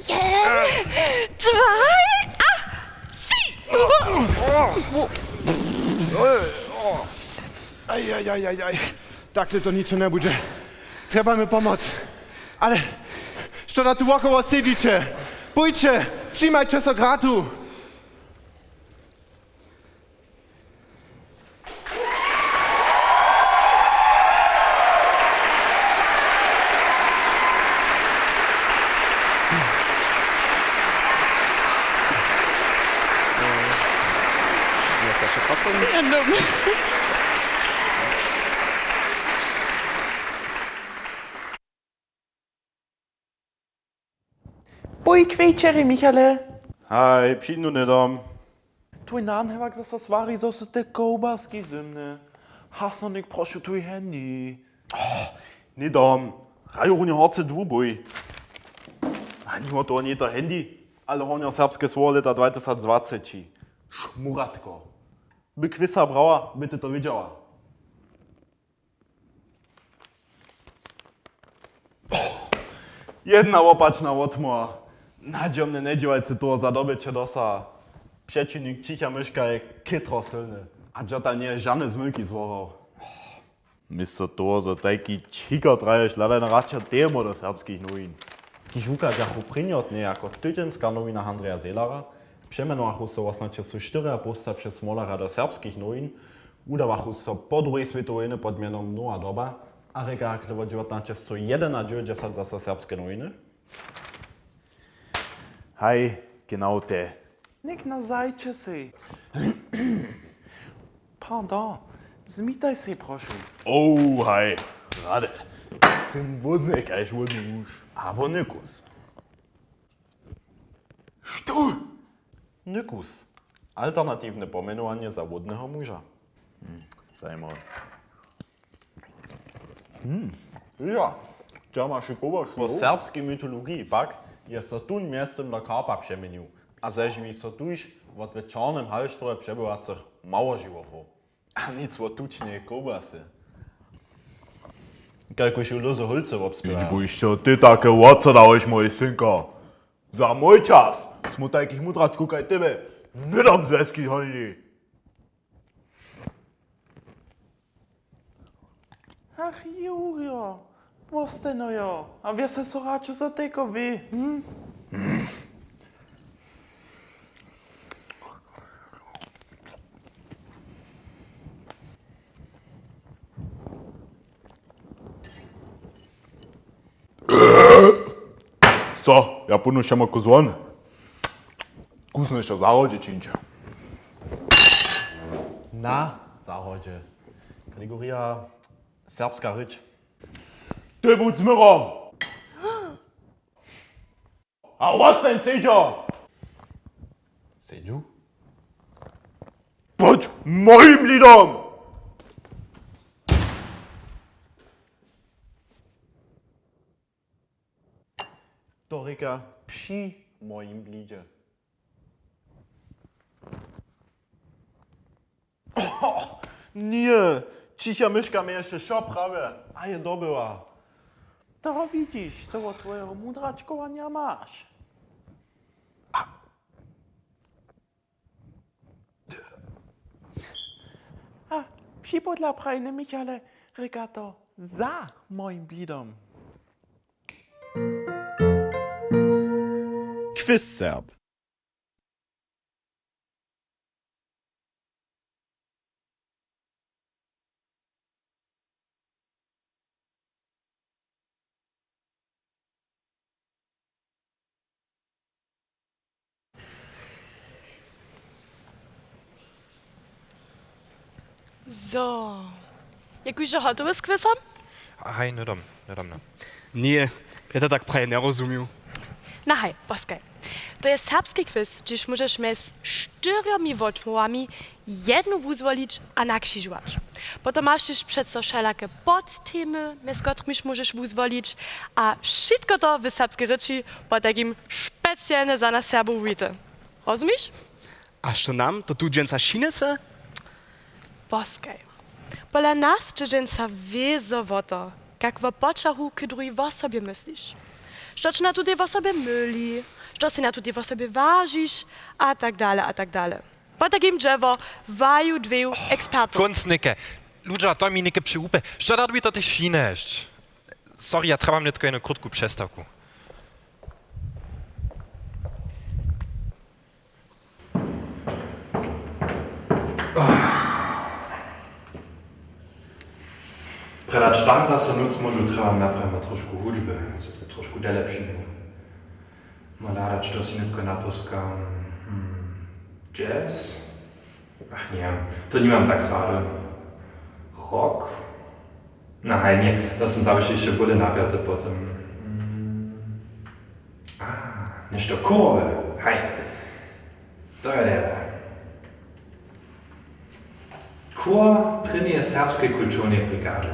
Jens, dwaj a tři. Aj, aj, aj, aj, aj. Takle to ničo njebudźe. Trjebamy pomoc. Ale što da tu wokoło sedźiće? Pójće, přimajće so gratu. Bój k wječerje, Michale. Haj, přijdu hnydom. Twój nanhewak zaso swari, zo su te kołbaski zymne. Hasno něk prošu twój handy. Oh, hnydom. Hraju runje horce dłubój. Ani wo to njeje to handy, ale hornjoserbske słowo lěta dwatysacdwaceći. Šmuratko. By kwisa brała, by ty to wědźała. Jedna wopačna wotmołwa. Nadźijomnje njedźěłajcy toho za dobyće dosa. Přećiwnik Ćicha myška je chětro sylny a dźota njeje žane zmylki zwołał. Město toho, zo tajki ćikar traješ, hladaj na radšo temu do serbskich nowin, kiž wuchadźachu prěnjotnje jako tydźenska nowina Andreja Zehlara, přemjenowachu so wosomnaće sto štyri a połsta přez Smolara do serbskich nowin, wudawachu so po druhej swětowej wojnje pod mjenom Nowa doba a rěka hakle wot dźewjatnaće sto jedynadźewjećdźesat zaso serbske nowiny. Haj, genau te. Něk na zajće sej. Pardon, zmitaj sej, prošu. Oh, haj, rady. Sym wódny kaž wódny muž. Abo nykus. Što? Nykus. Alternatiwne pomjenowanje za wódneho muža. Hm, zajimawe. Hm. Ja, dźa maš kowaš. Po serbskej mytologiji pak je so tón mjeztym do karpa přeměnił a zežiwi so tuž wot w čornym halštrowje přebywacych małožiwochow. A nic wot tučneje kołbasy. Kajkuž ju lózy hólcy wobspěwaja. Abo hišće ty take wotsadałeś, mój synko. Za mój čas smy tajkich mudračkow kaj tebe hnydom z wjeskich honili. Ach, Jurjo, wostej no jo. A wěsej so radšo za tejko wě, hm? Co? Ja punu wšemu kuzłon. Kusno hišće w zahrodźe čińće. Na zahrodźe. Kategorija serbska rěč. Ty budź z myrom! A wostań, sedźo! Sedźu? Pod mojim lidom! To rěka při mojim blidźe. Ně, Ćicha myška mje hišće wšo prawje a je dobyła. To widźiš, to wot twojeho mudračkowanja maš. A, a připodla prajny Michale, rěka to za mojim blidom. Quiz Serb. Zo. Je kuždy hotowy z quizom? Haj, hnydom, hnydom, no. Ně, ja to tak praje njerozumił. Na haj, poskaj. To je serbski quiz, hdźež móžeš mjez štyrjomi wotmołwami jednu wuzwolić a nakřižować. Potom maš tež přeco wšelake podtemy, mjez kotrymiž móžeš wuzwolić, a wšitko to w serbskej rěči pod tajkim specialnje za nas Serbow wujty. Rozumiš? A što nam to tu dźensa přinjese? Poskaj. Pola nas dźe dźensa wězo wo to, kak wo poćahu k druhej wosobje mysliš. Što će na tutej wosobje myli, što sej na tutej wosobje wažiš, a tak dale, a tak dale. Potajkim dźe wo waju dweju ekspertow. Kónc něke. Ludźa, to mi něke při łupje. Što da dwě to tež přinjesć? Sorry, ja trjebam nětko jednu krótku přestawku. Prjedy tam zaso nóc móžu, trjebam naprjamo trošku hudźby, zo to trošku dele přijdu. Móhł hladac, što sej nětko napóskam. Hmm. Jazz? Ach, ně, to nimam tak rady. Rock? Na haj, ně, to sym zawěsć hišće bóle napjaty potom. Hmm. A. Něšto chórowe, haj. To je derje. Chór prěnjeje serbskeje kulturneje brigady.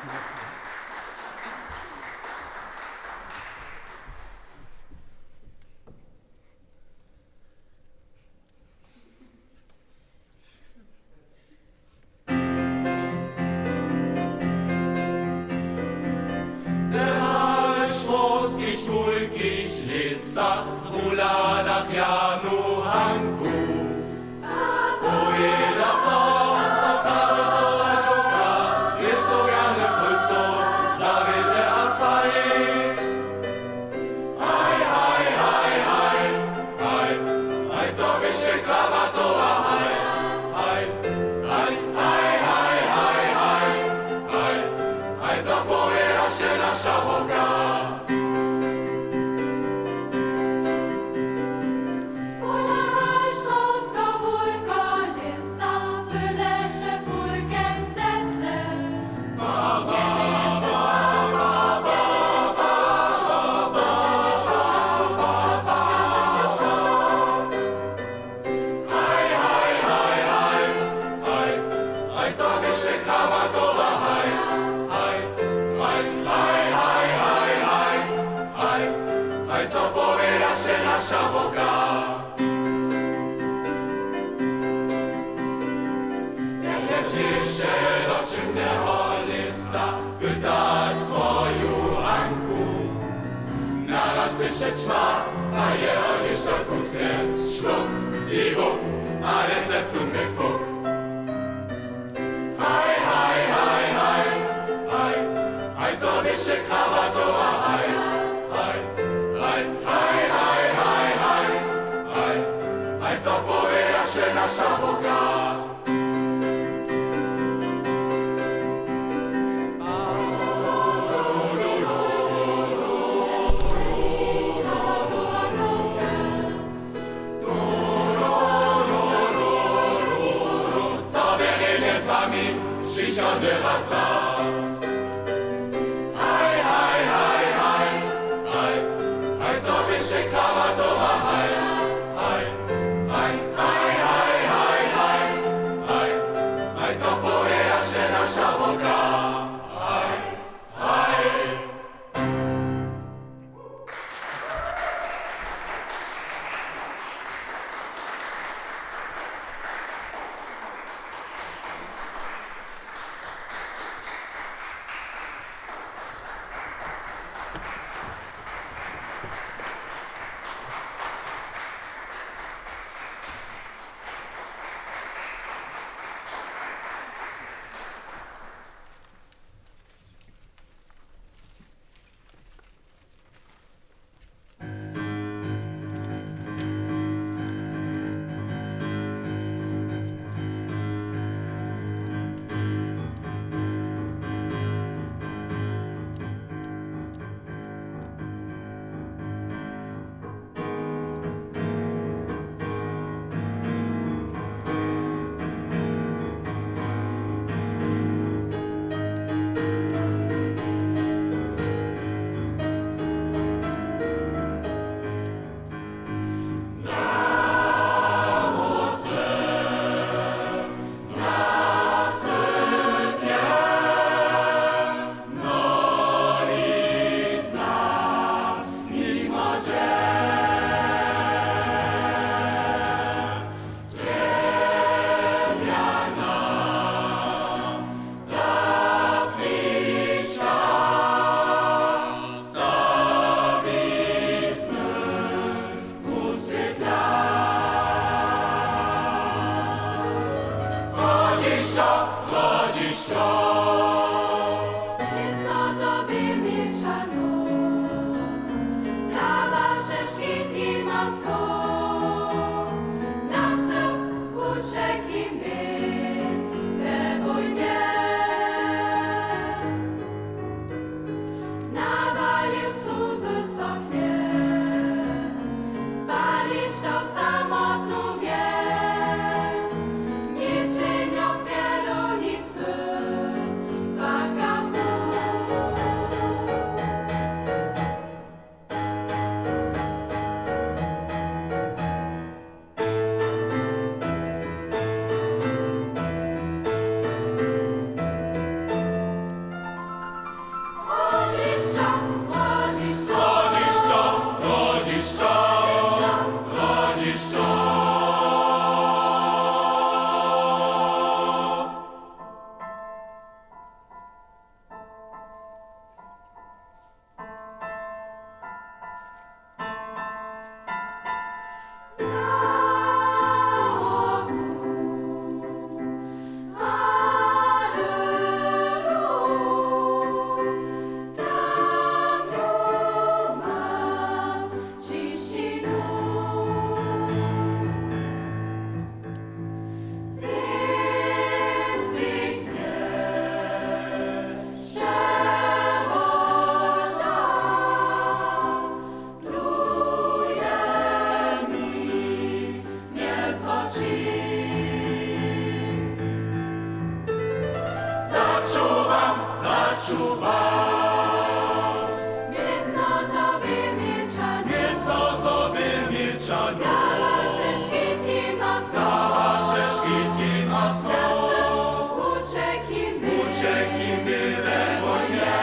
W hale šmórskich wulkich lěsach, w wuhladach Janu Hanku. Powěda so, zo prawy towarčoka, lěsow Jany Chrycow zawjedźe a spali. Haj, haj, haj, haj, haj, haj, to běše krabatowa, haj, haj, haj, to powědaše naša wowka. Pola štrowskeho wulkeho lěsa byleše Fulkens Detlef. Haj, haj, haj, haj, haj, haj, to běše krabatowa, haj, haj, haj, haj, to powědaše naša wowka. Tehdy přišće do ćěmneho lěsa pytać swoju Hanku. Naraz běše ćma a jeho něšto kusnje, šwup, i wup, a Detlef tón bě fuk. Haj, haj, haj, haj, haj, haj, to běše krabatowa, haj, haj, haj, haj, to powědaše naša wowka. To bě rjenje z wami přichodny raz zas. Haj, haj, haj, haj, haj, haj, to běše krabatowa, haj, haj, haj, to powědaše naša wowka. Haj, haj. Město tobě milčano, dawaše škit jim masko, na syrp wuček jim bě we wójnje. Nawalił cuzy so knjez, spalić dał samotnu wjes, milčenjo krjelownicy, Čuwam, začuwam. Město tobě milča, město tobě milča, dawaše škit jim a słowo, dawaše škit jim a słowo, da su wućekli, wućekli milé wónje.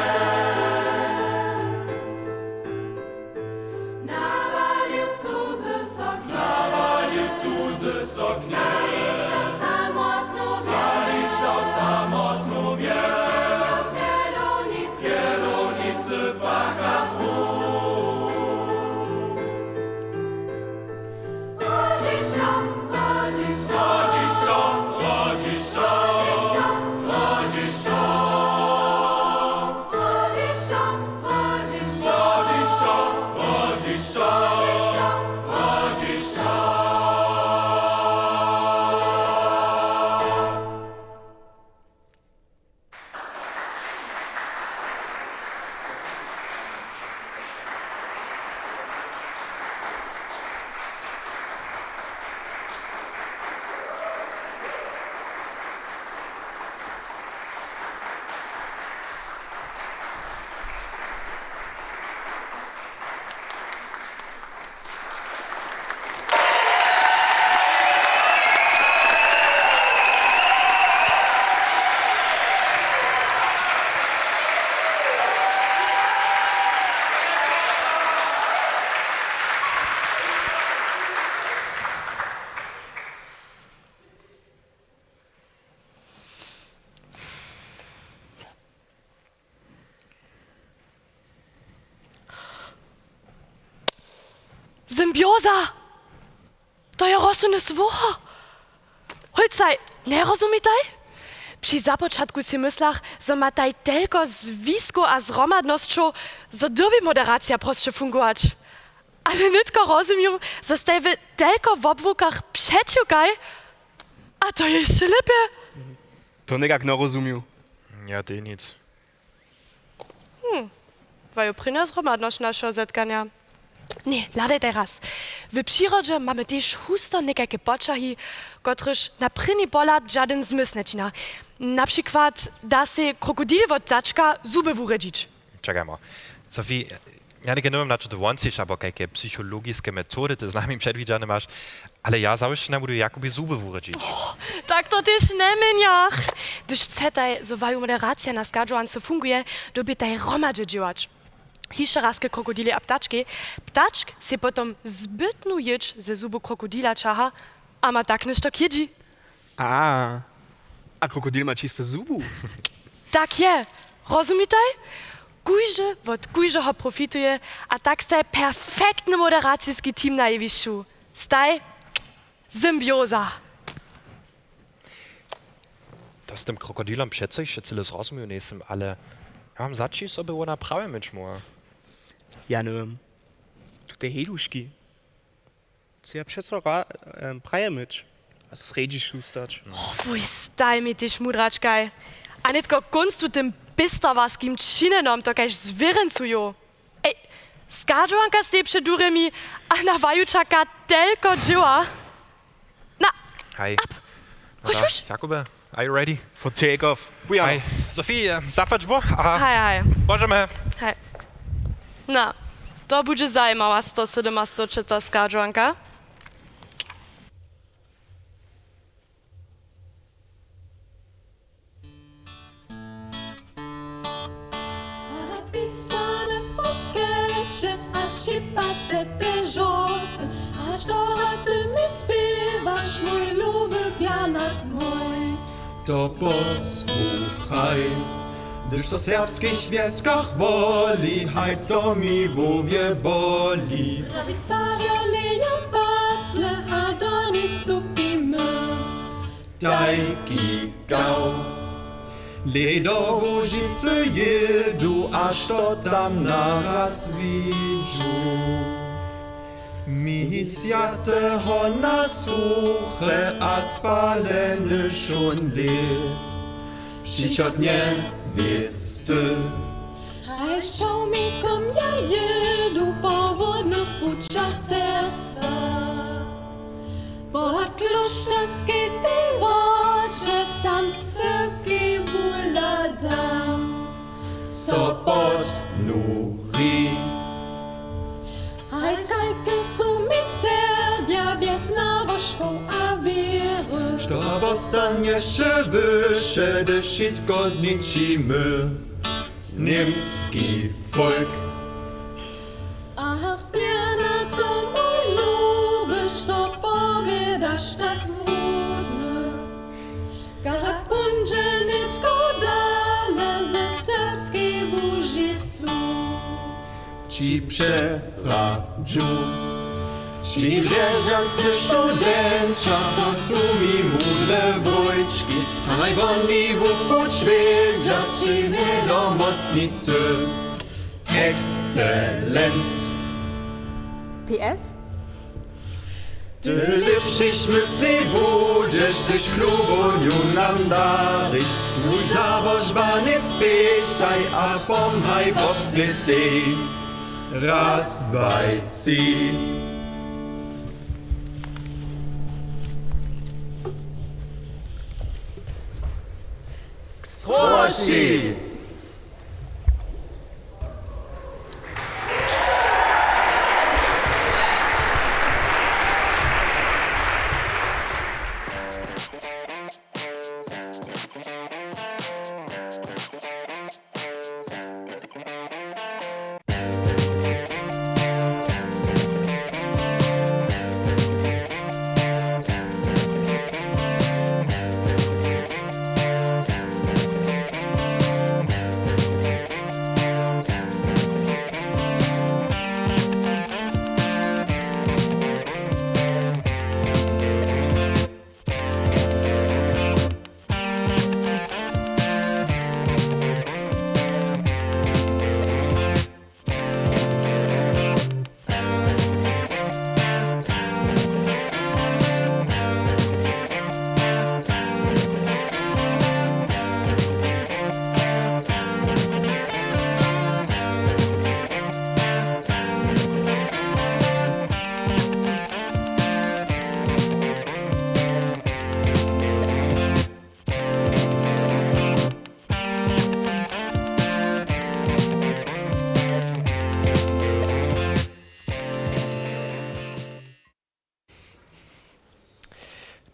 Nawalił cuzy so knjez. Nawalił cuzy so knjez. Spalić dał samotnu wjes. Spalić dał samotnu wjes. Wčera w Pjedownicy. Pjedownicy płakachu. Hodźišćo, hodźišćo. Hodźišćo, hodźišćo. Hodźišćo. Symbioza! To je rozsudne słowo! Holcaj, njerozumitaj? Při započatku sej myslach, zo mataj telko zwiskow a zhromadnosćow, zo dyrbi moderacija prosće fungować. Ale nětko rozumju, zo staj w telko wobłukach přećiwkaj, a to je hišće lěpje. To někak njerozumju. Ja, tej nic. Hm, waju prěnja zhromadnosć našeho zetkanja. Ně, hladajtaj raz. W přirodźe mamy tež husto někajke poćahi, kotrychž na prěni pohlad žadyn zmysł nječina. Na přikład da sej krokodil wot ptačka zuby wurjedźić. Čekajmo. Sophie, ja něke nowym na to wonsiš abo kajke psychologiske metody ty z nami předwidźane maš, ale ja zawěsće nabudu Jakubi zuby wurědźić. Oh, tak to tež njeměnjach. Hdyž chcetaj, zo waju moderacija na schadźowance funguje, dyrbjetaj hromadźe dźěłać. Hišće raz k krokodilej a ptačkej. Ptačk sej potom zbytnu jědź ze zubu krokodila ćaha a ma tak něšto k jědźi. A, a krokodil ma čiste zubu. Tak je. Rozumitaj? Kóždy wot kóždeho profituje a tak staj perfektny moderaciski team na jewišću. Staj symbioza. To z tym krokodilom přeco hišće cyle zrozumił njejsym, ale ja mam za ći, zo by wona prawje myć móhła. Ja nywěm. Tutej hejduški. Chceja přeco ra-, em, praje myć a srjedźišću stać. Oh, wuj, staj mi tež mudračkaj. A nětko kónc tu tym pěstowarskim činjenom to kaž zwěrjencuju. Ej, schadźowanka steji před durjemi a na waju čaka telko dźěła. Na, haj. Up. Huš, huš. Jakube, are you ready? For take off. We are. Haj. Sophie, zapłać bo. Aha. Haj, haj. Możemy. Haj. Na, to budźe zajimała stosydomastoćeta schadźowanka. Napisane su skeće a šipate te žorty, a što rady mi spěwaš, mój luby Bernard mój. To posłuchaj, hdyž so w serbskich wjeskach woli, haj to mi hłowje boli. Prawicarjo leje pasle a do nich stupimy. Tajki gał. Lej do Łužicy jědu, a što tam naraz widźu? Mi swjateho na suche a spaleny šón lěs. Přichod njewěsty. Haj šołmikom ja jědu po wodnych fučach serbstwa. Pod klóšterskej tej wodźe tam cyrkej wuhlady. so podnuri. Haj, tajke su mi Serbja bjez nałožkow a wěry. Što wostanje sće wyše, hdyž wšitko zničimy? Němski folk. Ach, Bernardo, mój luby, što powědaš tak zrudne? Kak póńdźe nětko dale ze Serbskej Łužicy? Ći přeradźu. Ći drježdźanscy studenća, to su mi mudre wójčki, haj woni wupuć wědźa, ći wědomostnicy. Excelenc. P S? Ty lěpšich mysli budźeš, hdyž klubunju nam dariš. Mój załožba, nic spěchaj a pomhaj wobswětej. Raz, dwaj, tři. Stroši!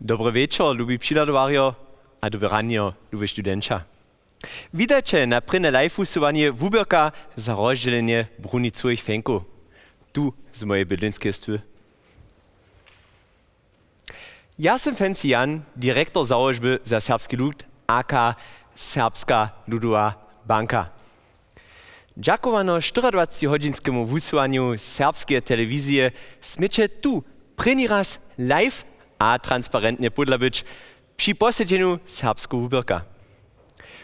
Dobry wječor, lubi přihladowarjo, a dobre ranje, lubi studenća. Witajće na prěnje live wusyłanje wuběrka za rozdźělenje brunicowych fenkow tu z mojeje bydlenskeje stwy. Ja sym Fancy Jan, direktor załožby za serbski lud, aka Serbska ludowa banka. Dźakowano štyriadwaceći hodźinskemu wusyłanju serbskeje telewizije směće tu prěni raz live a transparentnje pódla być při posedźenju Serbskeho wuběrka.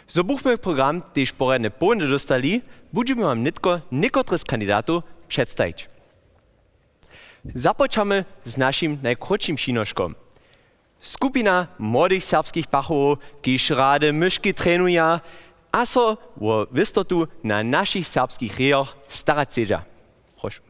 Zo buchmy program tež porjadnje połdnje dóstali, budźemy wam nětko někotre z kandidatow předstajić. Započamy z našim najkrótšim přinoškom. Skupina młodych serbskich pachowow, kiž rady myški trenuja a so wo wěstotu na našich serbskich rejoch starać chcedźa. Prošu.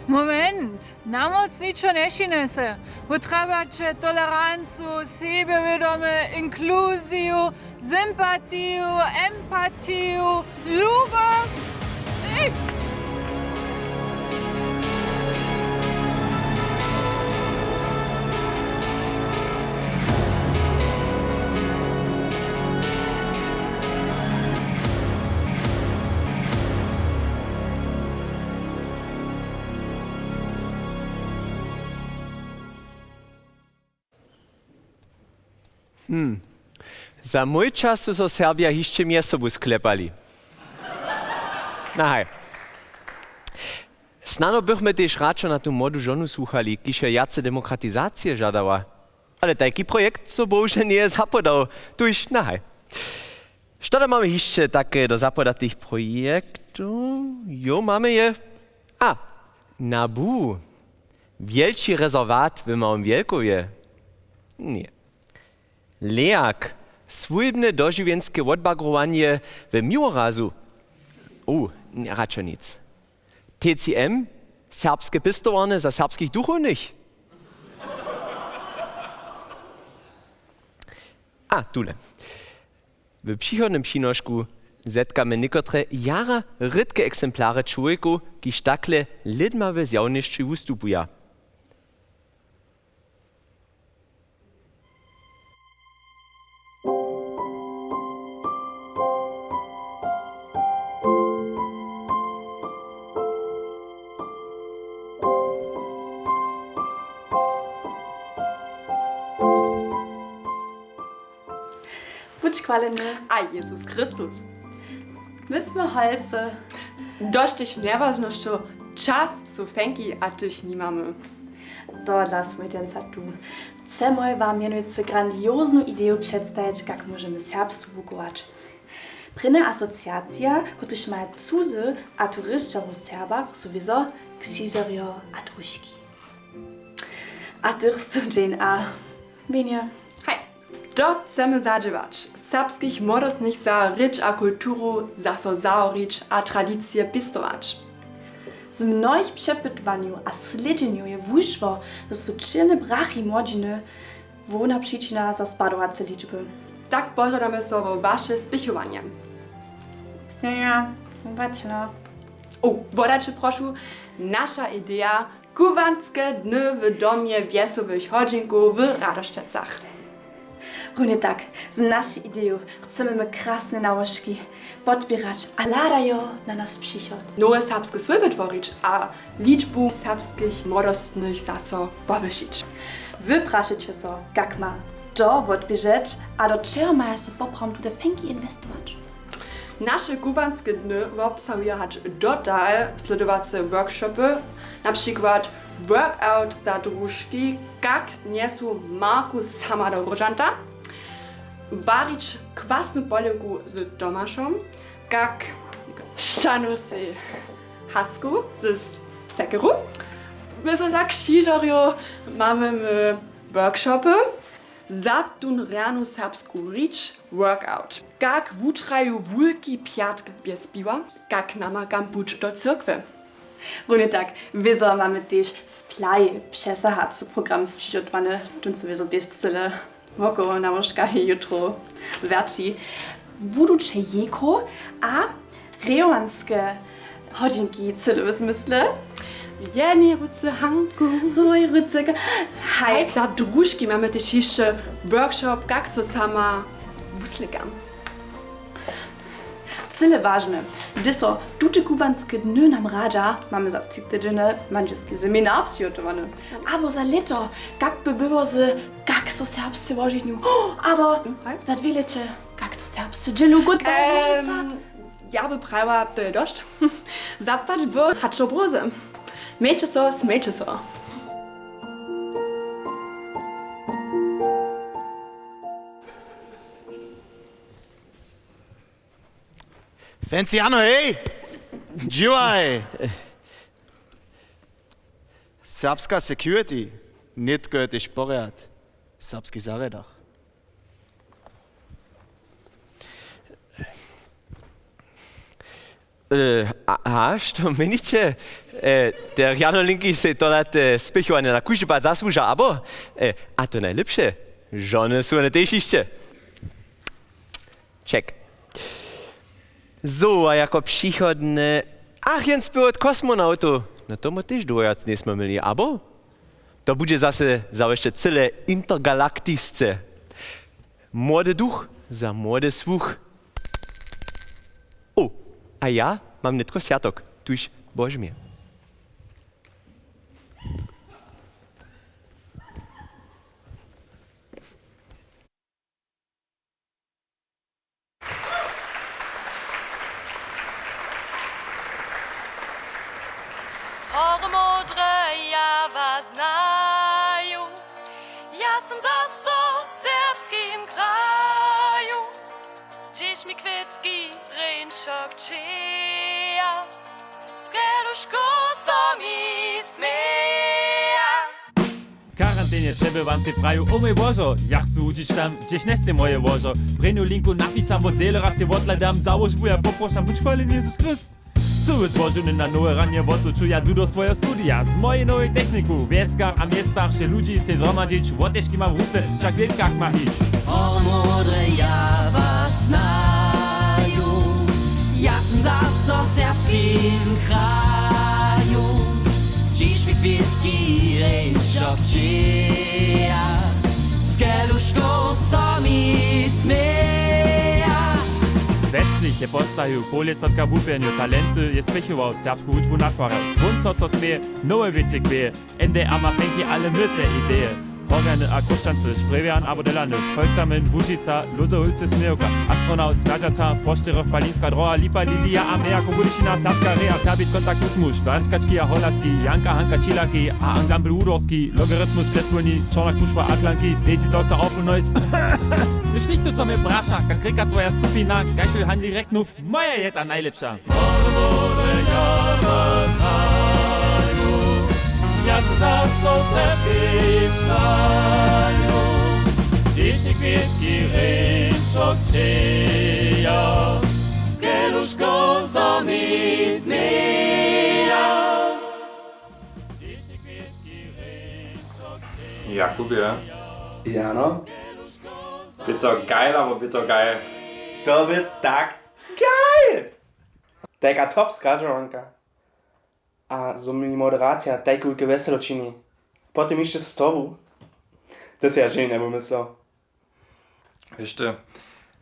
Moment, na móc ničo nješinjese. Potrjebaće tolerancu, sebjewědomje, inkluziju, sympatiju, empatiju, lubosć. Ej! Hm. Za mój čas su so Serbja hišće mjez sobu sklepali. Nahaj. Snano bychmy tež radšo na tu młodu žonu słuchali, kiž je wjace demokratizacije žadała. Ale tajki projekt so bohužel njeje zapodał. Tuž, nahaj. Što tam mamy hišće take do zapodatych projektow? Jo, mamy je. A, NABU. Wjelki rezerwat w Małym Wjelkowje. Ně. LEAG. Swójbne dožiwjenske wotbagrowanje w Miłorazu. U, ně, radšo nic. TCM. Serbske pěstowarnje za serbskich duchownych. A, tule. W přichodnym přinošku zetkamy někotre jara rědke ekzemplarje čłowjekow, kiž takle lědma w zjawnosći wustupuja. Budź chwaleny. A Jezus Chrystus. My smy holcy. Dosć tych njewaznosćow, čas su fenki a tych nimamy. Tohodla smy dźensa tu. Chcemy wam mjenujcy grandioznu ideju předstajić, kak móžemy serbstwu wuchować. Prěnja asociacija, kotryž maja cuzy a turisća wo Serbach, su wězo křižerjo a družki. A tych su dźeń a mjenje. Haj, to chcemy zadźěłać, serbskich młodostnych za rěč a kulturu zaso zahorić a tradicije pěstować. Z mnohich přepytowanjow a slědźenjow je wušło, zo su čěrne brachy młodźiny hłowna přičina za spadowace ličby. Tak požadamy so wo waše spěchowanje. Ksenia, zobačimy. O, wodaće prošu, naša ideja, Kubłanske dny w domje wjesołych hodźinkow w Radosćecach. Runje tak, z našej ideju chcemy my krasne nałožki podpěrać a hladajo na naš přichod. Nowe serbske swójby tworić a ličbu serbskich młodostnych zaso powyšić. Wy prašeće so, kak ma to wotběžeć a do čeho maja so poprawom tute fenki inwestować? Naše kubłanske dny wobsahuja hač dotal sledowace workshopy, na přikład workout za družki, kak njesu marku sama do róžanta, warić kwasnu polěwku z tomašom, kak šanusej hasku z sekeru. My so za křižerjow mamy my workshopy. Za tón rjanu serbsku rěč workout. Kak wutraju Wulki pjatk bjez piwa? Kak namakam puć do cyrkwje? Runje tak, wězo mamy tež splaji přesahacy program spřižotowany, tón su wězo tež cyle Wokoło nałožka je jutro wjerći. Wuduće jejkow a rejowanske hodźinki cyle w zmysle. W jednej ruce hanku, w druhej ruce ka-, haj. Za družki mamy tež hišće workshop, kak so sama wuslěka. Cyle wažne, hdyž so tute kubłanske dny nam radźa, mamy za tři tydźenje mandźelski seminar přihotowany. Abo za lěto, kak by było z, kak so serbsce woženju, abo za dwě lěće, kak so serbsce dźělu kótla. Em, ja by prajiła, to je dosć. Zapłać by hač do brózy. Mějće so, smejće so. Fancy Jano, hej! Dźiwaj! Serbska security, nětko je tež porjad w serbskich zarjadach. E, a, a što měniće? E, te rjanolinki sej tola te spěchowanja na kóždy pad zasłuža, abo? E, a to najlěpše, žony su wone tež hišće. Check. Zo, a jako přichodne, ach, jen spěw wot kosmonautow. No tomu tež dwójac njejsmy měli, abo? To budźe zase zawěsće cyle intergalaktisce. Młody duch za młody słuch. O, a ja mam nětko swjatok, tuž Božmje. Hory modre, ja was znaju. Ja sym zaso w serbskim kraju. Dźiž mi kwětki rjeńšo kćeja, z keluškow so mi směja. W karantenje přebywancej praju: O mój Božo, ja chcu hudźić tam, hdźež njestej moje łožo. Prěnju linku napisam, wot Zejlera sej wothladam, za łužbu ja poprošam, budź chwaleny Jezus Chryst. Cyły złoženy na nowe ranje wotluču ja, du do swojeho studija z mojej nowej techniku. W wjeskach a městach wšě ludźi sej zhromadźić, wottežki mam w ruce, wšak wěm, kak ma hić. O modre, ja was znaju, ja sym zaso w serbskim kraju. Dźiž mi kwětki rjeńšo kćeja, z keluškow so mi směja. Wjeslich je postajił, poł lětsotka w wupjenju, talenty je spěchował, serbsku hudźbu natwarjał, słónco so směje, nowe wěcy kweje, N D A ma fenki, ale my te ideje. Horjany a Chróšćanscy, Sprjewjan abo Delany, Volksamen, Łužica, Lózehólcy, Smějowka, Astronaut, Smjerdźaca, Poštrěrjow, Palinska dróha, Lipa, Lilija a Meja, Kobulišina, Serbska reja, Serbit, Kontakt, Kusmuš, Bartkački a Holawski, Janka, Hanka, Čilaki a ansambl Hudorski, Logaritmus, Přespólni, Čorna kušła, Atlanki, Daisy Dogs a Awful Noise. Hdyž něchtó so mje praša, kak rěka twoja skupina, kaž to je han direktnu, moja je ta najlěpša. Ja so zaso serbskim kraju, dźiž mi kwětki rjeńšo kćeja, z keluškow so mi směja. Jakubje. Jano? Bě to geil, abo bě to geil? To bě tak geil! Tajka top schadźowanka. A zo mi moderacija tajke wulke wjeselo čini. Potom hišće z tobu. To sej ja ženje njewumyslał. Wěš ty,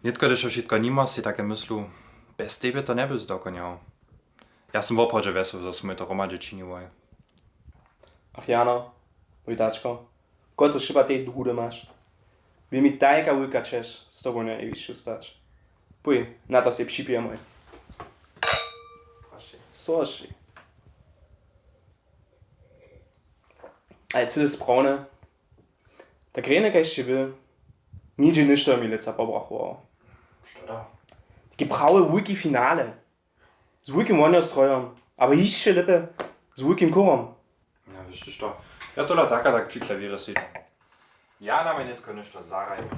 nětko, hdyž to wšitko nimo, sej take myslu, bjez tebje to njeby zdokonjał. Ja sym woprawdźe wjesel, zo smy to hromadźe činiłoj. Ach Jano, mój tačko, kotryž chyba tej druhdy maš? Bě mi tajka wulka česć, z tobu na jewišću stać. Pój, na to sej připijemoj. Stroši. Ale cyle sprawne. Tak rjeny kaž sće by, nihdźe ništo mi lětsa pobrachowało. Što da? Taki prawy wulki finale. Z wulkim wonjostrojom, abo hišće lěpje, z wulkim chórom. Ja, wěš ty što? Ja tola tak a tak při klawěrje sedźam. Ja namaj nětko něšto zahrajmy.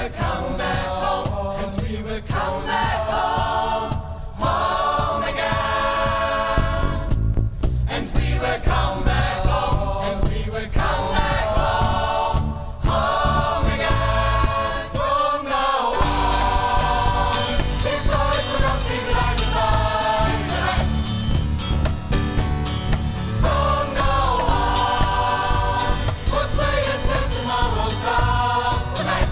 Come back home, and we will come back home, home again. And we will come back home, and we will come back home, home again. From now on, these eyes will not be blinded by the lights. From now on, let's wait until tomorrow starts tonight.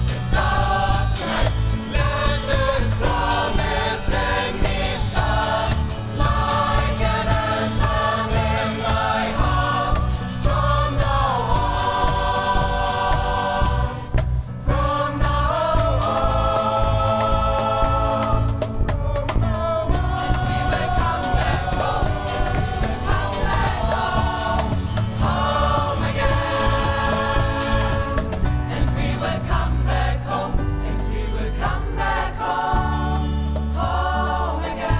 It starts tonight. Let this promise in me start like an anthem in my heart. From now on, from now on, from now on, we will come back home, we will come back home, home again. And we will come back home, and we will come back home, home again.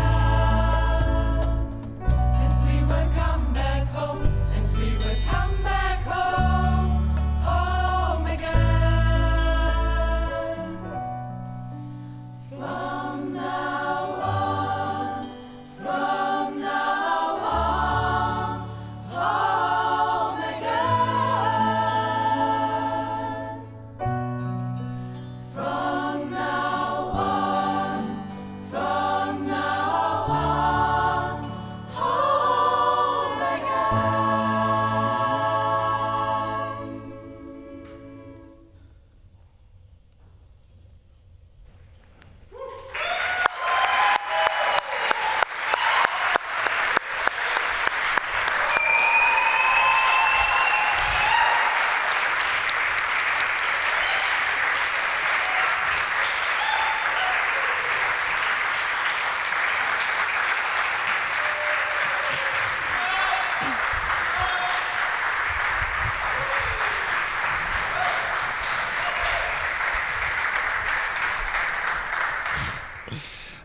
And we will come back home, and we will come back home, home again. From now on, from now on, home again. From now on, from now on, home again.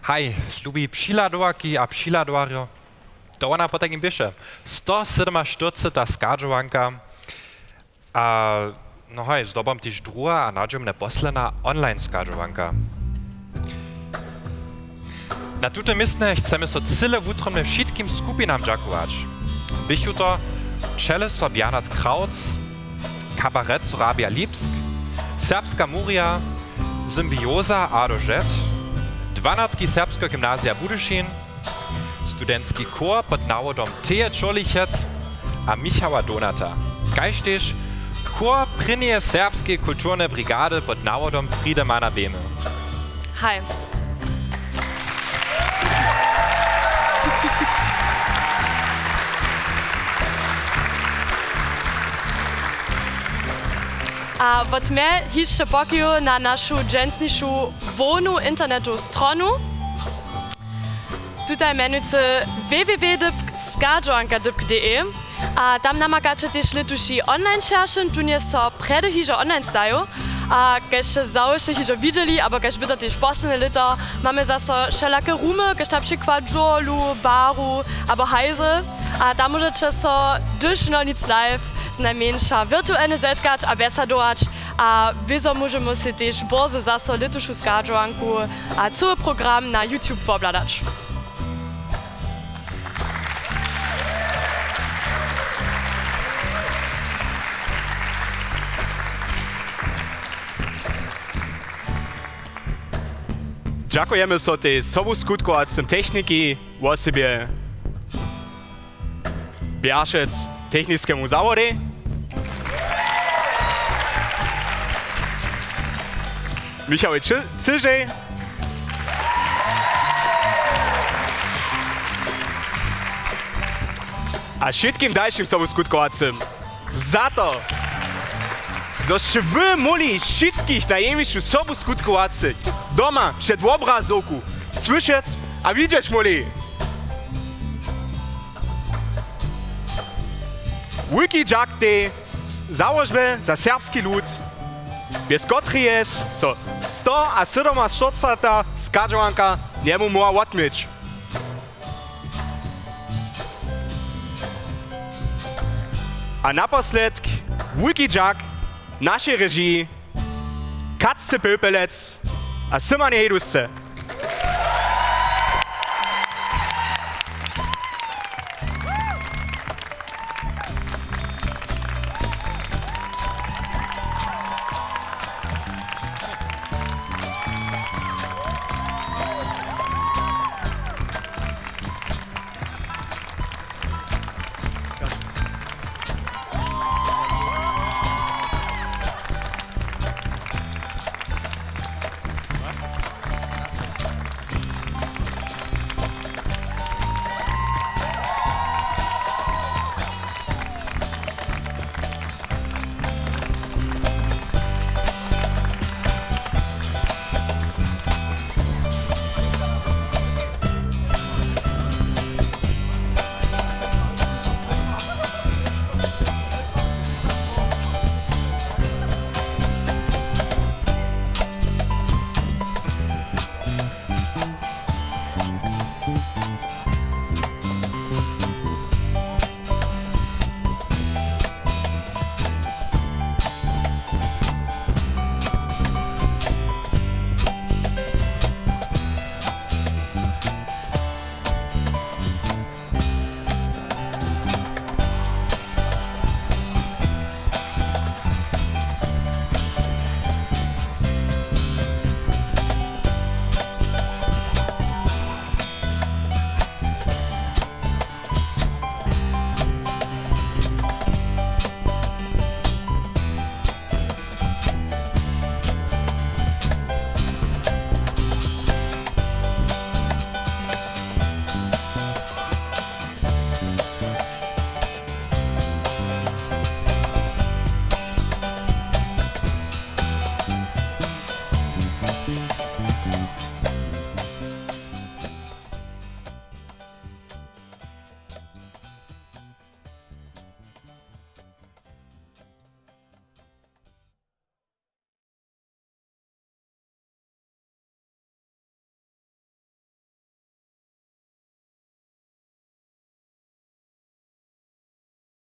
Haj, lubi přihladowarki a přihladowarjo, to wona potajkim běše. Sto sydomaštyrceta schadźowanka. A no haj, zdobom tež druha a nadźemne posledna online schadźowanka. Na tutym městnje chcemy so cyle wutrobnje wšitkim skupinam dźakować. Běchu to Čeleso Bjarnard Krautz, kabaret Sorabia Lipsk, Serbska murja, Symbioza Ado Žet, dwanatki Serbskeho gymnazija Budyšin, studentski chór pod nawodom Teje Čurlichec a Michała Donata, kaž tež chór prěnjeje serbskeje kulturneje brigady pod nawodom Fridemana Behmy. Haj. A wot mje hišće pokiw na našu dźensnišu hłownu internetowu stronu. Tutaj mjenujcy w w w dypk schadźowanka dypk d e. A tam namakaće tež lětuši online šeršyn, tón je so prjedy hižo online stajił. A kaž sće zawěsće hižo widźeli, abo kaž by to tež poslednje lěto, mamy zaso wšelake rumy, kaž na přikład dźurlu, baru abo hajzl. A tam móžeće so, hdyž no nic live, znajmjeńša wirtuelnje zetkać a wjesadować. A wězo móžemy sej tež bórze zaso lětušu schadźowanku a cyły program na YouTube wobhladać. Dźakujemy so tej sobuskutkowacej technikej, wosebje Bjeršec techniskemu zawodej, Michałej Cy-, Cyžej a wšitkim dalšim sobuskutkowanym za to, zo sće wy móhli wšitkich na jewišću sobuskutkowanych doma před wobrazowku słyšeć a widźeć móhli. Wulki dźak tej z-, załožbje za serbski lud, bjez kotrejež so sto a sydomaštyrceta schadźowanka njemu móhła wotměć. A naposledk wulki dźak našej režiji, Pačce, Pyłpelec, a syman je hejdušce.